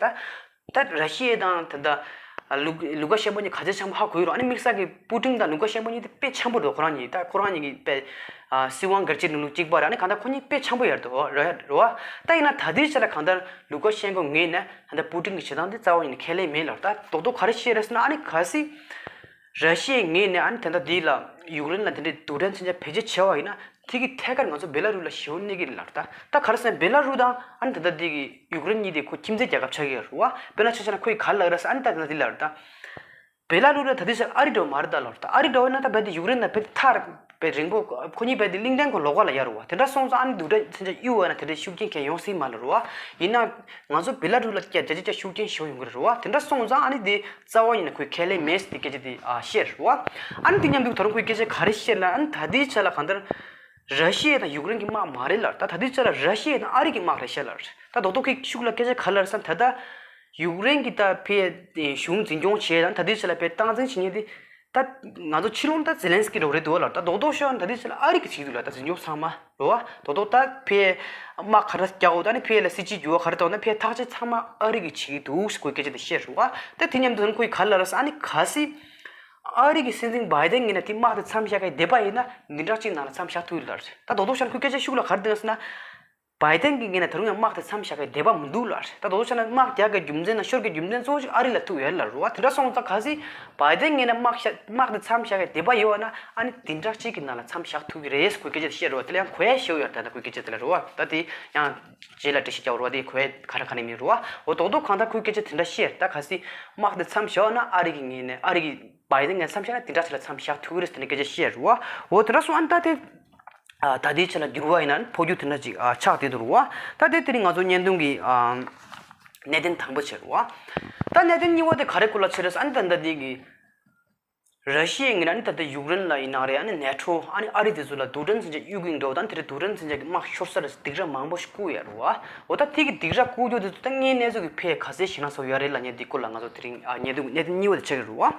ད་ད་ར་ཤི་ཡ་དང་ད་ད་ ལུ་ལུ་ཀ་ཤན་པོ་གཉིས་ག་ཚོད་འཆམ་པོ་ཧ་གོ་ཡོད་རེད། ཨ་ནི་དམིགས་བསལ་གྱི་པུ་ཏིན་དང་ལུ་ཀ་ཤན་པོ་གཉིས་དེ་དཔེ་འཆམ་པོ་འདུག་ཁོ་རང་གཉིས་ད་ཁོ་རང་གཉིས་ཀྱི་དཔེ་ཨ་སྲིད་དབང་སྒེར་གཅོད་ནང་ལུགས་གཅིག་པ་རེད། ཨ་ནི་གང་ལྟར་ཁོ་གཉིས་དཔེ་འཆམ་པོ་ཡོད་རེད་དོ་རེད་རེད་བ། ད་ཡིན་ན་ད་ལྟའི་ཆ་ལ་གང་ལྟར་ལུ་ཀ་ཤན་ཀོ་ངོས་ནས་ད་ལྟ་པུ་ཏིན་གྱི་བྱེད་སྟངས་དེ་རྩ་བ་ཉིད་ནས་ཁས་ལེན་མེད་ལབ། ད་རྡོག་རྡོག་ག་རེ་བཤད་རེད་ཟེར་ན། ཨ་ནི་གལ་སྲིད་ར་ཤི་ཡའི་ངོས་ནས་ཨ་ནི་ད་ལྟ་འདི་ལ་ཡུཀ་རེན་ལ་དེ་འདྲའི་རྡུལ་ཕྲན་མཚོན་ཆ་བེད་སྤྱོད་བྱས་པ་ཡིན་ན། དེ་གི་ཐད་ཀར་ང་ཚོ་བེ་ལ་རུ་ལ་ཞེ་པོ་གནོད་ཀྱི་རེད་ལབ། ད་ད་ག་རེ་ཟེར་ན་བེ་ལ་རུ་དང་ཨ་ནི་ད་ལྟ་འདི་གི་ཡུཀ་རེན་གཉིས་དེ་ཁོ་ཁྱིམ་མཚེས་རྒྱལ་ཁབ་ཆགས་ཀྱི་ཡོད་རེད་བ། དཔེར་ན་ཆ་བཞག་ན་ཁོ་ཡི་ག་རེ་ལབ་རེད་ཟེར། ཨ་ནི་ད་ལྟ་འདི་ལབ་རེད་ད། བེ་ལ་རུ་ལ་ད་ལྟའི་ཆར་ཨ་རི་འདྲ་བོ་མ་རེད་ད་ལབ་རེད། ད་ཨ་རི་འདྲ་བོ་ཡིན་ན་ད་རྦད་དེ་ཡུཀ་རེན་དང་རྦད་དེ་ཐག་རྦད་རིང་པོ། ཁོ་གཉིས་རྦད་དེ་གླིང་ཕྲན་ཁོ་ལོགས་ཀ་ལ་ཡོད་རེད་བ། དེ་འདྲ་སོང་ཙང་ཨ་ནི་རྡུལ་ཕྲན་མཚོན་ཆ་གཡུག་པ་ཡིན་ན་དེ་འདྲའི་ཤུགས་རྐྱེན་གང་ཡོང་སྲིད་མ་རེད་བ། ཡིན་ན་ང་ཚོ་བེ་ལ་རུ་ལ་ཀྱང་བརྒྱ་ཆ་བརྒྱ་ཤུགས་རྐྱེན་ཞེ་པོ་ཡོང་གི་རེད་བ། དེ་འདྲ་སོང་ཙང་ཨ་ནི་དེ་རྩ་བ་ཉིད་ནས་ཁོས་ཁས་ལེན་མེད་ཟེར་དེ་སྐད་ཆ་དེ་ཨ་བཤད་རེད་བ། ཨ་ནི་དེ་མཉམ་དུ་ད་རུང་ཁོས་སྐད་ཆ་ག་རེ་བཤད་ལབ་ན། ཨ་ནི་ད་ལྟའི་ཆ་ལ་གང་ལྟར་ར་ཤི་ཡ་དང་ཡུཀ་རེན་གྱི་དམག་མ་རེད་ལབ། ད་ད་ལྟའི་ཆ་ལ་ར་ཤི་ཡ་དང་ཨ་རི་གི་དམག་རེད་ཤག་ལབ། ད་རྡོག་རྡོག་གི་ཤུགས་ལ་སྐད་ཆ་ག་རེ་ལབ་ཟེར་ན། ད་ལྟ་ཡུཀ་རེན་གྱི་ད་ཕའི་གཞུང་འཛིན་སྐྱོང་བྱས་དང་ད་ལྟའི་ཆ་ལ་ཕའི་སྟངས་འཛིན་བྱེད་མཁན་དེ་ད་ང་ཚོ་ཕྱི་ལོགས་ད་ཛེ་ལན་སི་ཀི་རོགས་རེད་འདུག་ལབ། ད་རྡོག་རྡོག་ཤོད་ན་ད་ལྟའི་ཆ་ལ་ཨ་རི་གིས་བྱེད་ཀྱི་འདུག་ལབ། ད་འཛིན་སྐྱོང་ཚང་མ་རེད་བ། རྡོག་རྡོག་ད་ཕའི་དམག་ག་འདྲ་རྒྱག་དགོས། ད་ནི་ཕའི་ལ་སྲིད་ཇུས་འགྱུར་བ་ག་རེ་གཏོང་ན་ཕའི་ཐག་གཅོད་ཚང་མ་ཨ་རི་གིས་བྱེད་ཀྱི་འདུག་ཟེར་ཁོས་སྐད་ཆ་དེ་བཤད་རེད་བ། ད་དེ་མཉམ་དུ་ཁོས་ག་རེ་ལབ་རེད་ཟེར། ཨ་ནི་གལ་སྲིད་ཨ་རི་གི་སྲིད་འཛིན་བྷའི་ཏན་ངོས་ནས་དེ་དམག་དེ་མཚམས་བཞག་གི་བསྡད་པ་ཡིན་ན་བདུན་ཕྲག་གཅིག་ནང་ལ་མཚམས་བཞག་ཐུབ་ཡོད་ལབ་རེད། ད་རྡོག་རྡོག་ཤོད་ན་ཁོས་སྐད་ཆ་ཤུགས་ལ་ག་རེ་བཏོན་ཟེར་ན། བྷའི་ཏན་གྱི་ངོས་ནས་ད་རུང་ཡང་དམག་དེ་མཚམས་བཞག་གི་བསྡད་པ་མི་འདུག་ལབ་རེད། ད་རྡོག་རྡོག་ཤོད་ན་དམག་རྒྱག་གི་རྒྱུ་མཚན་དང་ཤོར་གི་རྒྱུ་མཚན་གཙོ་བོ་ཞིག་ཨ་རི་ལ་ཐུག་ཡོད་ལབ་རེད་བ། དེ་འདྲ་སོང་ཙང་གལ་སྲིད་བྷའི་ཏན་ངོས་ནས་དམག་བཞག་དམག་དེ་མཚམས་བཞག་གི་བསྡད་པ་ཡོད་པ་ན་ཨ་ནི་བདུན་ཕྲག་གཅིག་གི་ནང་ལ་མཚམས་བཞག་ཐུབ་ཀྱི་རེད་ཟེར་ཁོས་སྐད་ཆ་དེ་བཤད་རེད་བ། དེ་ལ་ཡང་གོ་ཡ་ཞེ་པོ་ཡོད་རེད། ད་ལྟ་ཁོས་སྐད་ཆ་དེ་ལ་རེད་བ། ད་དེ་ཡང་རྗེས་ལ་འགྲེལ་བཤད་རྒྱག་རོགས། དེ་གོ་ཡ་ག་རེ་ག་རེ་མིན་རུང་བ། འོ་རྡོག་རྡོག་གང་ལྟར་ཁོས་སྐད་ཆ་དེ་འདྲ་བཤད། ད་གལ་སྲིད་དམག་དེ་མཚམས་བཞག་ན་ཨ་རི་གི་ངོས་ནས་ཨ་རི་གི་བྷའི་ཏན་ངོས་མཚམས་བཞག་ན་དེ་འདྲ་ཞིག་ལ་མཚམས་བཞག་ཐུབ་ཀྱི་རེད་ཟེར་ནས་སྐད་ཆ་བཤད་རུང་བ། འོ་དེ་འདྲ་སོང་ཨ་ནི་ད་དེ་ཨ་ད་ལྟའི་ཆ་ལ་འགྱུར་བ་ཡིན་ན་འཕོ་འགྱུར་དེ་འདྲ་ཅིག་ཨ་ཆགས་བསྡད་འདུག་རུང་བ། ད་དེ་དེ་རིང་ང་ཚོ་བརྙན་ཐུང་གི་ཨ་གནད་དོན་དང་པོ་བྱས་རུང་བ། ད་གནད་དོན་གཉིས་པ་དེ་ག་རེ་སྐོར་ལ་བྱས་རེད་ཟེར། ཨ་ནི་ད་ལྟ་འདི་གི་ར་ཤི་ཡའི་ངོས་ནས་ཨ་ནི་ད་ལྟ་ཡུཀ་རེན་ལ་ཡིན་ན་རེད། ཨ་ནི་ནེ་ཊོ་ཨ་ནི་ཨ་རི་དེ་ཚོ་ལ་རྡུལ་ཕྲན་མཚོན་ཆ་གཡུག་གི་འགྲོ་དང་དེ་རིང་རྡུལ་ཕྲན་མཚོན་ཆ་གི་དམག་ཤོར་ས་རེད་ཟེར་སྡིགས་ར་མང་པོ་ཞིག་བསྐུལ་ཡོད་རེད་བ། འོ་ད་དེ་གི་སྡིགས་ར་བསྐུལ་རྒྱུ་དེ་ཚོ་ད་དངོས་གནས་ཚོ་གི་ཕའི་ག་ཚོད་ཞེད་སྣང་ཚ་པོ་ཡོད་རེད་ལབ་མཁན་དེ་སྐོར་ལ་ང་ཚོ་དེ་རིང་ཨ་གནད་དོན་གནད་དོན་གཉིས་པ་དེ་ཆགས་ཀྱི་རེད་བ།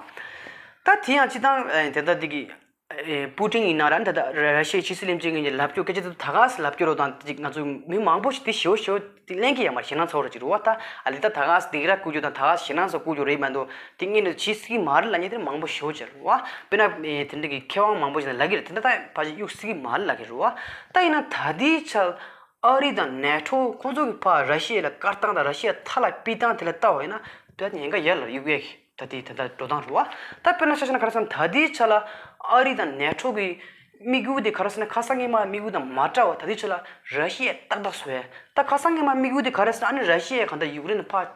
ད་དེ་ཡང་སྤྱིར་བཏང་ཨ་དེ་ལྟ་དེ་གི་ཨེ་པུ་ཏིན་ཡིན་ན་ར་ད་ར་ཤི་ཡའི་ཕྱི་སྲིད་བློན་ཆེན་གྱིས་ལབ་རྒྱུ་སྐད་ཆ་དེ་ད་ག་སེ་ལབ་རྒྱུ་རོ་དང་དེ་ང་ཚོ་མི་མང་པོ་ཞིག་དེ་ཞེ་པོ་ཞེ་པོ་དེ་གླེང་གི་ཡོད་མ་རེད། ཞེད་སྣང་ཚ་པོ་ར་ཅིག་རེད་བ། ད་ཨ་ལི་ད་ད་ག་སེ་སྡིགས་ར་བསྐུལ་རྒྱུ་དང་ད་ག་སེ་ཞེད་སྣང་ཚ་པོ་བསྐུལ་རྒྱུ་རེད་མ་གཏོགས་དེ་དངོས་གནས་བྱེད་སྲིད་ཀྱི་མ་རེད་ལབ་མཁན་དེ་མང་པོ་ཞེ་པོ་ཅིག་རེད་བ། དཔེར་ན་ཨེ་དེ་འདྲ་གི་མཁས་དབང་མང་པོ་ཞིག་ལ་ལབ་ཀྱི་རེད། དེ་འདྲ་ད་ཕལ་ཆེར་གཡུག་སྲིད་ཀྱི་མ་རེད་ལབ་ཀྱི་རེད་བ། ད་ཡིན་ན་ད་ལྟའི་ཆར་ཨ་རི་དང་ནེ་ཊོ་ཁོང་ཚོ་གི་ཕར་ར་ཤི་ཡ་ལ་བཀར་སྟངས་དང་ར་ཤི་ཡ་མཐའ་ལ་ཕུད་སྟངས་དེ་ལ་ལྟ་བ་ཡིན་ན་དཔེ་ཉེན་ཁ་ཡོད་ལབ་གཡུག་ཡས་ཀྱི་ད་ལྟའི་ད་ལྟ་འགྲོ་སྟངས་རེད་བ། ད་དཔེར་ན་ཆ་བཞག་ན་ག་རེ་ཟེར་ན་ད་ལྟའི་ཆ་ལ་ཨ་རི་དང་ནེ་ཊོ་གི་དམིགས་ཡུལ་དེ་ག་རེ་ཟེར་ན་ཁ་སང་སྔོན་མ་དམིགས་ཡུལ་དང་མ་འདྲ་བ། ད་ལྟའི་ཆ་ལ་ར་ཤི་ཡ་ཏག་ཏག་བཟོ་ཡ། ད་ཁ་སང་སྔོན་མ་དམིགས་ཡུལ་དེ་ག་རེ་ཟེར་ན་ཨ་ནི་ར་ཤི་ཡ་གང་ལྟར་ཡུཀ་རེན་ཕར་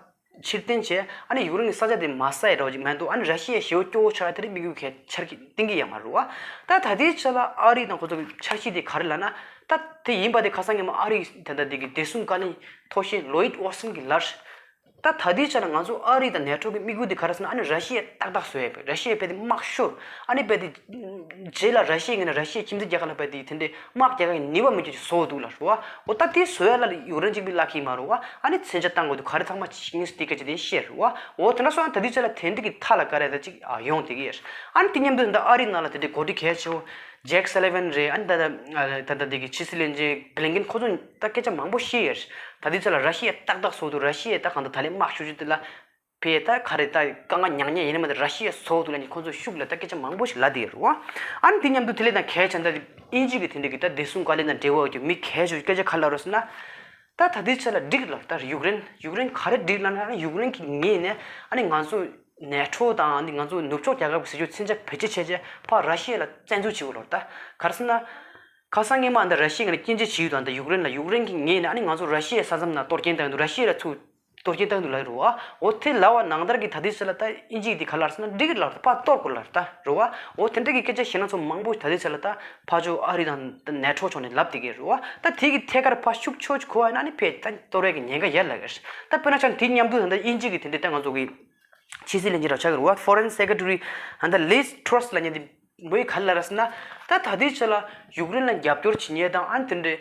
ཕྱིར་འཐེན་བྱས་ཨ་ནི་ཡུཀ་རེན་གྱི་ས་ཆ་དེ་མ་ཟ་ཡ་འདྲ་བོ་ཅིག་མ་གཏོགས་ཨ་ནི་ར་ཤི་ཡ་ཞེ་པོ་སྐྱོ་བོ་ཆགས་ཡ་དེ་རིང་དམིགས་ཡུལ་གལ་ཆེར་གཏིང་གི་ཡོད་མ་རེད་བ། ད་ད་ལྟའི་ཆ་ལ་ཨ་རི་དང་ཁོ་ཚོ་གི་འཆར་གཞི་དེ་ག་རེ་ལབ་ན། ད་དེ་ཡིན་པ་དེ་ཁ་སང་སྔོན་མ་ཨ་རི་ད་ལྟ་དེ་གི་བདེ་སྲུང་བཀའ་བློན་ཐོག་ཤེས་ལོ་ཡིད་ཨོ་སིན་གྱིས་ལབ། ད་ད་ལྟའི་ཆ་ལ་ང་ཚོ་ཨ་རི་དང་ནེ་ཊོ་གི་དམིགས་ཡུལ་དེ་ག་རེ་ཟེར་ན་ཨ་ནི་ར་ཤི་ཡ་ཏག་ཏག་བཟོ་ཡ་རེད། ར་ཤི་ཡ་རྦད་དེ་དམག་ཤོར་ཨ་ནི་རྦད་དེ་རྗེས་ལ་ར་ཤི་ཡའི་ངོས་ནས་ར་ཤི་ཡའི་ཁྱིམ་མཚེས་རྒྱལ་ཁབ་ལ་རྦད་དེ་དེ་འདྲའི་དམག་རྒྱག་གི་ནུས་པ་མེད་རྒྱུ་ཞིག་བཟོ་འདུག་ལབ་རེད་བ། འོ་ད་དེ་བཟོ་ཡ་ལ་ཡུཀ་རེན་གཅིག་པུས་ལབ་ཀྱི་མ་རེད་བ། ཨ་ནི་མཚོན་ཆ་བཏང་དགོས་འདུག་ག་རེ་ཚང་མ་བྱེད་ཀྱི་ཡིན་ཟེར་དེ་སྐད་ཆ་དེ་བཤད་རེད་བ། འོ་དེ་འདྲ་སོང་ན་ད་ལྟའི་ཆ་ལ་དེ་འདྲ་གི་མཐའ་ལ་བཀར་ཡ་ད་ཅིག་ཡོང་བསྡད་ཀྱི་ཡོད་རེད། ཨ་ནི་དེ་མཉམ་དུ་ད་ཨ་རིའི་ནང་ལ་དེ་འདྲའི་འགོ་ཁྲིད་གལ་ཆེ་བོ་ཇེག་སེ་ལི་ཝན་རེད། ཨ་ནི་ད་ད་ད་ད་དེ་གི་ཕྱི་སྲིད་བློན་ཆེན་བྷི་ལིན་ཀིན་ཁོ་ཚོ་ད་སྐད་ཆ་མང་པོ་བཤད་ཡོད་རེད། ད་ལྟའི་ཆ་ལ་ར་ཤི་ཡ་ཏག་ཏག་བཟོ་འདུག་ར་ཤི་ཡ་ད་གང་ལྟར་ད་ལན་དམག་ཤུགས་ཆེ་དེ་ལ་ཕེ་ད་ག་རེ་ད་དཀའ་ངལ་མྱངས་མྱངས་ཡིན་ན་མ་གཏོགས་ར་ཤི་ཡ་བཟོ་འདུག་ལབ་ནས་ཁོ་ཚོ་ཤུགས་ལ་ད་སྐད་ཆ་མང་པོ་ཞིག་ལབ་བསྡད་ཡོད་རེད་བ། ཨ་ནི་དེ་མཉམ་དུ་དེ་ལས་ད་གལ་ཆེ་ད་དབྱིན་ཇི་གི་དེ་འདྲ་གི་ད་བདེ་སྲུང་བཀའ་བློན་དང་འབྲེལ་བ་ཡོད་རྒྱུ་མི་གལ་ཆེ་བའི་སྐད་ཆ་ག་རེ་ལབ་རེད་ཟེར་ན། ད་ད་ལྟའི་ཆ་ལ་འགྲིག་ལབ། ད་ཡུཀ་རེན་ཡུཀ་རེན་ག་རེ་འགྲིག་ལབ་ན་ཡུཀ་རེན་གྱི་ངོས་ནས་ཨ་ནི་ང་ཚོ་ནེ་ཊོ་དང་ཨ་ནི་ང་ཚོ་ནུབ་ཕྱོགས་རྒྱལ་ཁབ་ཀྱི་ཟེར་རྒྱུ་མཚོན་ཆ་བེད་སྤྱོད་བྱས་བྱས་ཕར་ར་ཤི་ཡ་ལ་བཙན་འཛུལ་བྱེད་དགོས་ལབ། ད་ག་རེ་ཟེར་ན། ཁ་སང་སྔོན་མ་འདི་ར་ཤི་ཡའི་ངོས་ནས་སྐྱོན་བརྗོད་བྱས་ཡོད་དང་། ད་ཡུཀ་རེན་ལ་ཡུཀ་རེན་གྱི་ངོས་ནས་ཨ་ནི་ང་ཚོ་ར་ཤི་ཡའི་ས་མཚམས་ནང་གཏོར་སྐྱོན་བཏང་ཡོད་འདུག་ར་ཤི་ཡ་ལ་ཚུར་གཏོར་སྐྱོན་བཏང་འདུག་ལབ་རེད་བ། འོ་དེ་ལབ་པ་ནང་ལྟར་གྱི་ད་ལྟའི་ཆ་ལ་ད་དབྱིན་ཇི་འདི་ག་ལབ་ཟེར་ན་འགྲིག་ལབ། ཕར་གཏོར་དགོས་ལབ་ད་རེད་བ། འོ་དེ་འདྲ་གི་སྐད་ཆ་ཞེད་སྣང་ཚ་པོ་མང་པོ་ད་ལྟའི་ཆ་ལ་ད་ཕར་ཕྱོགས་ཨ་རི་དང་ནེ་ཊོ་ཕྱོགས་ནས་ལབ་བསྡད་ཀྱི་རེད་བ། ད་དེ་གི་ཐད་ཀར་ཕར་ཤུགས་ཆེ་ཅིག་གོ་བ་ཡིན་ན་ཨ་ནི་ཕར་ད་གཏོར་ཡས་ཀྱི་ཉེན་ཁ་ཡོད་ལབ་ཀྱི་རེད། ད་དཔེར་ན་ཆ་དེ་མཉམ་དུ་ད་ལྟ་དབྱིན་ཇི་གི་དེ་འདྲ་ད་ང་ཚོ་གི་ཕྱི་སྲིད་བློན་ཆེན་ར་ཆགས་ཀྱི་རེད་བ། Foreign Secretary ད་ལྟ་ལིཛ་ཊྲས་ལབ་མཁན་དེ། མོས་ག་རེ་ལབ་རེད་ཟེར་ན། ད་ད་ལྟའི་ཆ་ལ་ཡུཀ་རེན་ལ་རྒྱབ་སྐྱོར་བྱེད་མཁན་དང་ཨ་ནི་དེ་འདྲའི་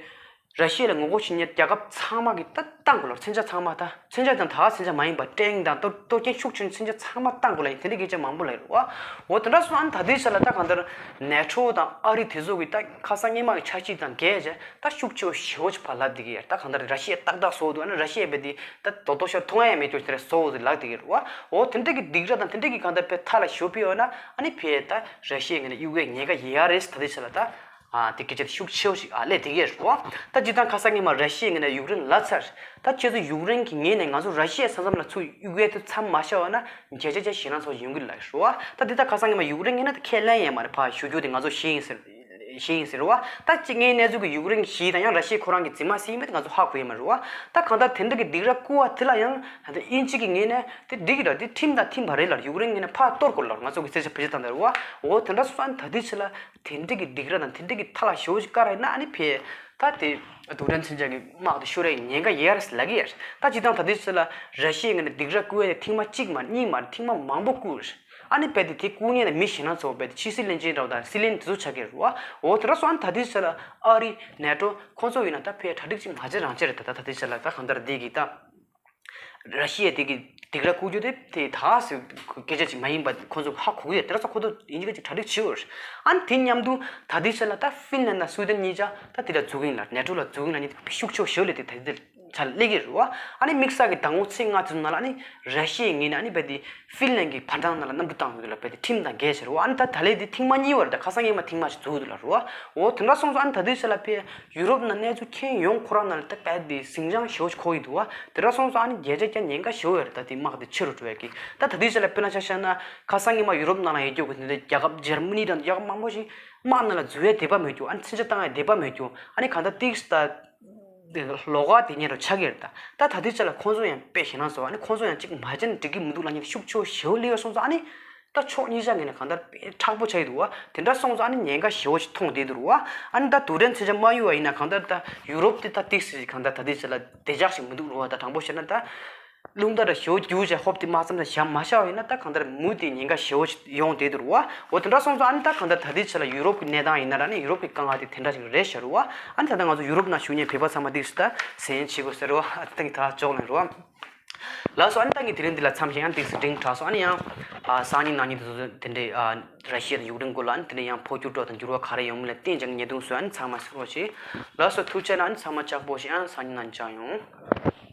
ར་ཤི་ཡ་ལ་ངོ་རྒོལ་བྱེད་མཁན་རྒྱལ་ཁབ་ཚང་མ་གིས་ད་བཏང་དགོས་ལ། མཚོན་ཆ་ཚང་མ་ད་མཚོན་ཆ་དང་ད་ག་མཚོན་ཆ་མ་ཡིན་པ་ཊེང་དང་གཏོར་གཏོར་སྐྱོན་ཤུགས་ཆེ་ཤོས་མཚོན་ཆ་ཚང་མ་བཏང་དགོས་ལ་ཡིན། དེ་འདྲའི་སྐད་ཆ་མང་པོ་ལབ་ཡོད་རེད་བ། འོ་དེ་འདྲ་སོང་ཨ་ནི་ད་ལྟའི་ཆ་ལ་ད་གང་ལྟར་ནེ་ཊོ་དང་ཨ་རི་དེ་ཚོ་གིས་ད་ཁ་སང་སྔོན་མ་གི་འཆར་གཞི་དང་འགལ་བྱས་ད་ཤུགས་ཆེ་བོ་ཞེ་པོ་ཅིག་ཕར་ལབ་བསྡད་ཀྱི་ཡོད། ད་གང་ལྟར་ར་ཤི་ཡ་ཏག་ཏག་བཟོ་འདུག་ཨ་ནི་ར་ཤི་ཡ་རྦད་དེ་ད་རྡོག་རྡོག་ཤར་མཐོང་ཡ་མེད་རྒྱུ་དེ་འདྲ་བཟོ་འདུག་ལབ་བསྡད་ཀྱི་རེད་བ། འོ་དེ་འདྲ་གི་སྡིགས་ར་དང་དེ་འདྲ་གི་གང་ལྟར་དཔེ་མཐའ་ལ་ཞུགས་པ་ཡོད་ན་ཨ་ནི་ཕར་ད་ར་ཤི་ཡའི་ངོས་ནས་གཡུག་ཡས་ཉེན་ཁ་ཡོད་རེད། ད་ལྟའི་ཆ་ལ་ད། ཨ་དེ་སྐད་ཆ་དེ་ཤུགས་ཆེ་བོ་ཞིག་ཨ་སླེབས་བསྡད་ཀྱི་ཡོད་རེད་བ། ད་སྤྱིར་བཏང་ཁ་སང་སྔོན་མ་ར་ཤི་ཡའི་ངོས་ནས་ཡུཀ་རེན་ལབ་ཚར། ད་ཁྱེད་ཚོ་ཡུཀ་རེན་གྱི་ངོས་ནས་ང་ཚོ་ར་ཤི་ཡའི་ས་མཚམས་ལ་ཚུར་གཡུག་ཡས་དེ་མཚམས་མ་བཞག་པ་ན་བརྒྱ་ཆ་བརྒྱ་ཞེད་སྣང་ཚ་བོ་ཡོང་གི་རེད་ལབ་ཡོད་རེད་བ། ད་འདི་ད་ཁ་སང་སྔོན་མ་ཡུཀ་རེན་ངོས་ནས་ད་ཁས་ལེན་ཡས་མ་རེད། ཕར་ཞུ་རྒྱུ་དེ་ང་ཚོ་ཞུས་ཡིན་ཟེར་ཞུས་ཡིན་ཟེར་བ། ད་གཅིག་ངའི་གནས་ཚུལ་གྱི་ཡུཀ་རེན་གྱི་ཞིག་དང་ཡང་ར་ཤི་ཡ་ཁོ་རང་གི་འཛིན་མ་ཟིན་མེད་ང་ཚོ་ཧ་གོ་ཡི་མ་རེད་བ། ད་གང་ལྟར་དེ་འདྲ་གི་སྡིགས་ར་བསྐུལ་བ་དེ་ལ་ཡང་ད་དབྱིན་ཇི་གི་ངོས་ནས་དེ་འགྲིག་གི་རེད། དེ་ཁྲིམས་དང་མཐུན་པ་རེད་ལབ། ཡུཀ་རེན་ངོས་ནས་ཕར་གཏོར་དགོས་ལབ། ང་ཚོ་གི་ཚེ་ཆ་བེད་སྤྱོད་བཏང་དེ་རེད་བ། འོ་དེ་འདྲ་སོང་ཙང་ད་ལྟའི་ཆ་ལ་དེ་འདྲ་གི་སྡིགས་ར་དང་དེ་འདྲ་གི་མཐའ་ལ་ཞེ་པོ་ཅིག་བཀག་རེད་ན་ཨ་ནི་ཕར་ད་དེ་རྡུལ་ཕྲན་མཚོན་ཆ་གི་དམག་དེ་ཤོར་ཡས་ཉེན་ཁ་ཡོད་རེད་ལབ་ཀྱི་ཡོད་རེད། ད་སྤྱིར་བཏང་ད་ལྟའི་ཆ་ལ་ར་ཤི་ཡའི་ངོས་ནས་སྡིགས་ར་བསྐུལ་ཡས་དེ་ཐེངས་མ་གཅིག་མ་གཉིས་མ་ཐེངས་མ་མང་པོ་བསྐུལ་རེད། ཨ་ནི་རྦད་དེ་དེ་བསྐུར་མཁན་ནི་མི་ཞེད་སྣང་ཚ་བོ་རྦད་དེ་ཕྱི་སྲིད་བློན་ཆེན་འདྲ་བོ་དང་སྲིད་བློན་དེ་ཚོ་ཆགས་ཀྱི་རེད་བ། འོ་དེ་འདྲ་སོང་ཨ་ནི་ད་ལྟའི་ཆ་ལ་ཨ་རི་ནེ་ཊོ་ཁོང་ཚོ་ཡིན་ན་ད་ཕར་གྲ་སྒྲིག་ཅིག་མ་བྱེད་རང་བྱེད་རེད། ད་ད་ད་ལྟའི་ཆ་ལ་ད་གང་ལྟར་འདི་གི་ད་ར་ཤི་ཡ་དེ་གི་སྡིགས་ར་བསྐུལ་རྒྱུ་དེ་དེ་ད་སྐད་ཆ་ཅིག་མ་ཡིན་པ་ཁོང་ཚོ་ཧ་གོ་གི་ཡོད། དེ་འདྲ་སོང་ཁོ་ཚོ་ཡིན་གཅིག་མིན་གཅིག་གྲ་སྒྲིག་བྱེད་དགོས་རེད། ཨ་ནི་དེ་མཉམ་དུ་ད་ལྟའི་ཆ་ལ་ད་ཧྥིན་ལན་དང་སུའི་ཌེན་གཉིས་ཆ་ད་དེ་ལ་འཛུལ་གི་ཡིན་ལ། ནེ་ཊོ་ལ་འཛུལ་གི་ཡིན་ལ་ནི་ཤུགས་ཆེ་བོ་ཞེ་པོ་སླེབས་ཏེ་ད་ལྟའི་ཆ་ལ་སླེབས་ཀྱི་རེད་བ། ཨ་ནི་དམིགས་བསལ་གྱི་ཟླ་ངོ་ཚེས་ལྔ་དེ་ཚོ་ནང་ལ་ཨ་ནི་ར་ཤི་ཡའི་ངོས་ནས་ཨ་ནི་རྦད་དེ་ཧྥིན་ལན་གྱི་བར་འདང་ནང་ལ་གནམ་གྲུ་བཏང་ཡོད་ལ་རྦད་དེ་ཁྲིམས་དང་འགལ་ཟེར་བ། ཨ་ནི་ད་ད་ལན་དེ་ཐེངས་མ་གཉིས་པ་རེད། ད་ཁ་སང་སྔོན་མ་ཐེངས་མ་ཞིག་འཛུལ་འདུག་ལ་རེད་བ། འོ་དེ་འདྲ་སོང་ཙང་ཨ་ནི་ད་ལྟའི་ཆ་ལ་ཕར་ཡུ་རོབ་ནང་གནས་ཚུལ་མཁྱེན་ཡོང་ཁོ་རང་ནང་ལ་ད་རྦད་དེ་ཟིང་ཆ་ཞེ་པོ་ཅིག་འཁོར་གྱི་འདུག་བ། དེ་འདྲ་སོང་ཙང་ཨ་ནི་བརྒྱ་ཆ་བརྒྱ་ཉེན་ཁ་ཞེ་པོ་ཡོད་རེད། ད་དེ་དམག་དེ་ཆེ་རུ་འགྲོ་ཡ་གི་ད་ད་ལྟའི་ཆ་ལ་དཔེར་ན་ཆ་བཞག་ན་ཁ་སང་སྔོན་མ་ཡུ་རོབ་ནང་ལ་ཡོད་རྒྱུ་གི་དེ་འདྲ་རྒྱལ་ཁབ་འཇར་མ་ནི་དང་རྒྱལ་ཁབ་མང་པོ་ཞིག་དམག་ནང་ལ་འཛུལ་ཡ་འདོད་པ་མེད་རྒྱུ། ཨ་ནི་མཚོན་ཆ་བཏང་ཡ་འདོད་པ་མེད་རྒྱུ། ཨ་ནི་གང་ལྟར་ཏིག་ད་ལོགས་ཀ་དེ་ཉིད་རུ་ཆགས་ཀྱི་རེད། ད་ད་ད་ལྟའི་ཆ་ལ་ཁོང་ཚོ་ཡང་དཔེ་ཞེད་སྣང་ཚ་བོ། ཨ་ནི་ཁོང་ཚོ་ཡང་གཅིག་མ་བྱས་ན་འགྲིག་གི་མི་འདུག་ལབ་མཁན་ཤུགས་ཆེ་བོ་ཞེ་པོ་སླེབས་ཡོད་སོང་ཙང་ཨ་ནི་ད་ཕྱོགས་གཉིས་ཆ་ངོས་ནས་གང་ལྟར་དཔེ་མཁྲེགས་པོ་ཆགས་ཀྱི་འདུག་བ། དེ་འདྲ་སོང་ཙང་ཨ་ནི་ཉེན་ཁ་ཞེ་པོ་ཞིག་མཐོང་བསྡད་འདུག་རུ་བ། ཨ་ནི་ད་རྡུལ་ཕྲན་མཚོན་ཆ་མ་གཡུག་པ་ཡིན་ན་གང་ལྟར་ད་ཡུ་རོབ་དེ་ད་ཏིག་ཙམ་ཞིག་གང་ལྟར་ད་ལྟའི་ཆ་ལ་བདེ་འཇགས་ཤིག་མི་འདུག་རུ་བ། ད་དྲང་པོ་བཤད་ན་ད། རླུང་རྟ་ར་ཞེ་པོ་རྒྱུག་བྱས་ཧོབ་དེ་དམག་མཚམས་ལ་བཞག་མ་བཞག་པ་ཡིན་ན་ད་གང་ལྟར་མུ་མཐུད་ཉེན་ཁ་ཞེ་པོ་ཞིག་ཡོང་བསྡད་འདུག་རུ་བ། འོ་དེ་འདྲ་སོང་ཙང་ཨ་ནི་ད་གང་ལྟར་ད་ལྟའི་ཆ་ལ་ཡུ་རོབ་ཀྱི་གནས་སྟངས་ཡིན་ན་ར་ནི་ཡུ་རོབ་ཀྱི་དཀའ་ངལ་དེ་དེ་འདྲ་ཞིག་རེད་ཤག་རུ་བ། ཨ་ནི་ད་ལྟ་ང་ཚོ་ཡུ་རོབ་ནང་བཞུགས་མཁན་བོད་པ་ཚང་མ་ཏིག་ཙམ་ད་གསན་བྱེད་དགོས་ཟེར་རུ་བ། ཨ་ཏིག་ད་ཅོག་ལེན་རུ་བ། ལགས་སོ། ཨ་ནི་ད་ངས་དེ་རིང་འདི་ལ་མཚམས་བཞག་ཡང་ཏིག་ཙམ་འགྲིག་དྲགས་སོང་། ཨ་ནི་ཡང་ཨ་སང་ཉིན་གནངས་ཉིན་དེ་ཚོ་དེ་འདྲའི་ཨ་ར་ཤི་ཡ་དང་ཡུཀ་རེན་སྐོར་ལ་ཨ་ནི་དེ་འདྲའི་ཡང་འཕོ་འགྱུར་སྤྲོ་དང་འགྱུར་བ་ག་རེ་ཡོང་མིན་ལ་བརྟེན་ཀྱང་ཉེ་དུང་སོ་ཨ་ནི་ཚང་མ་གསལ་པོ་བྱེད། ལགས་སོ། ཐུགས་རྗེ་གནང་། ཨ་ནི་ཚང་མ་ལྕགས་པོ་བྱེད། ཨ་ནི་སང་ཉིན་ནང་མཇལ་ཡོང་།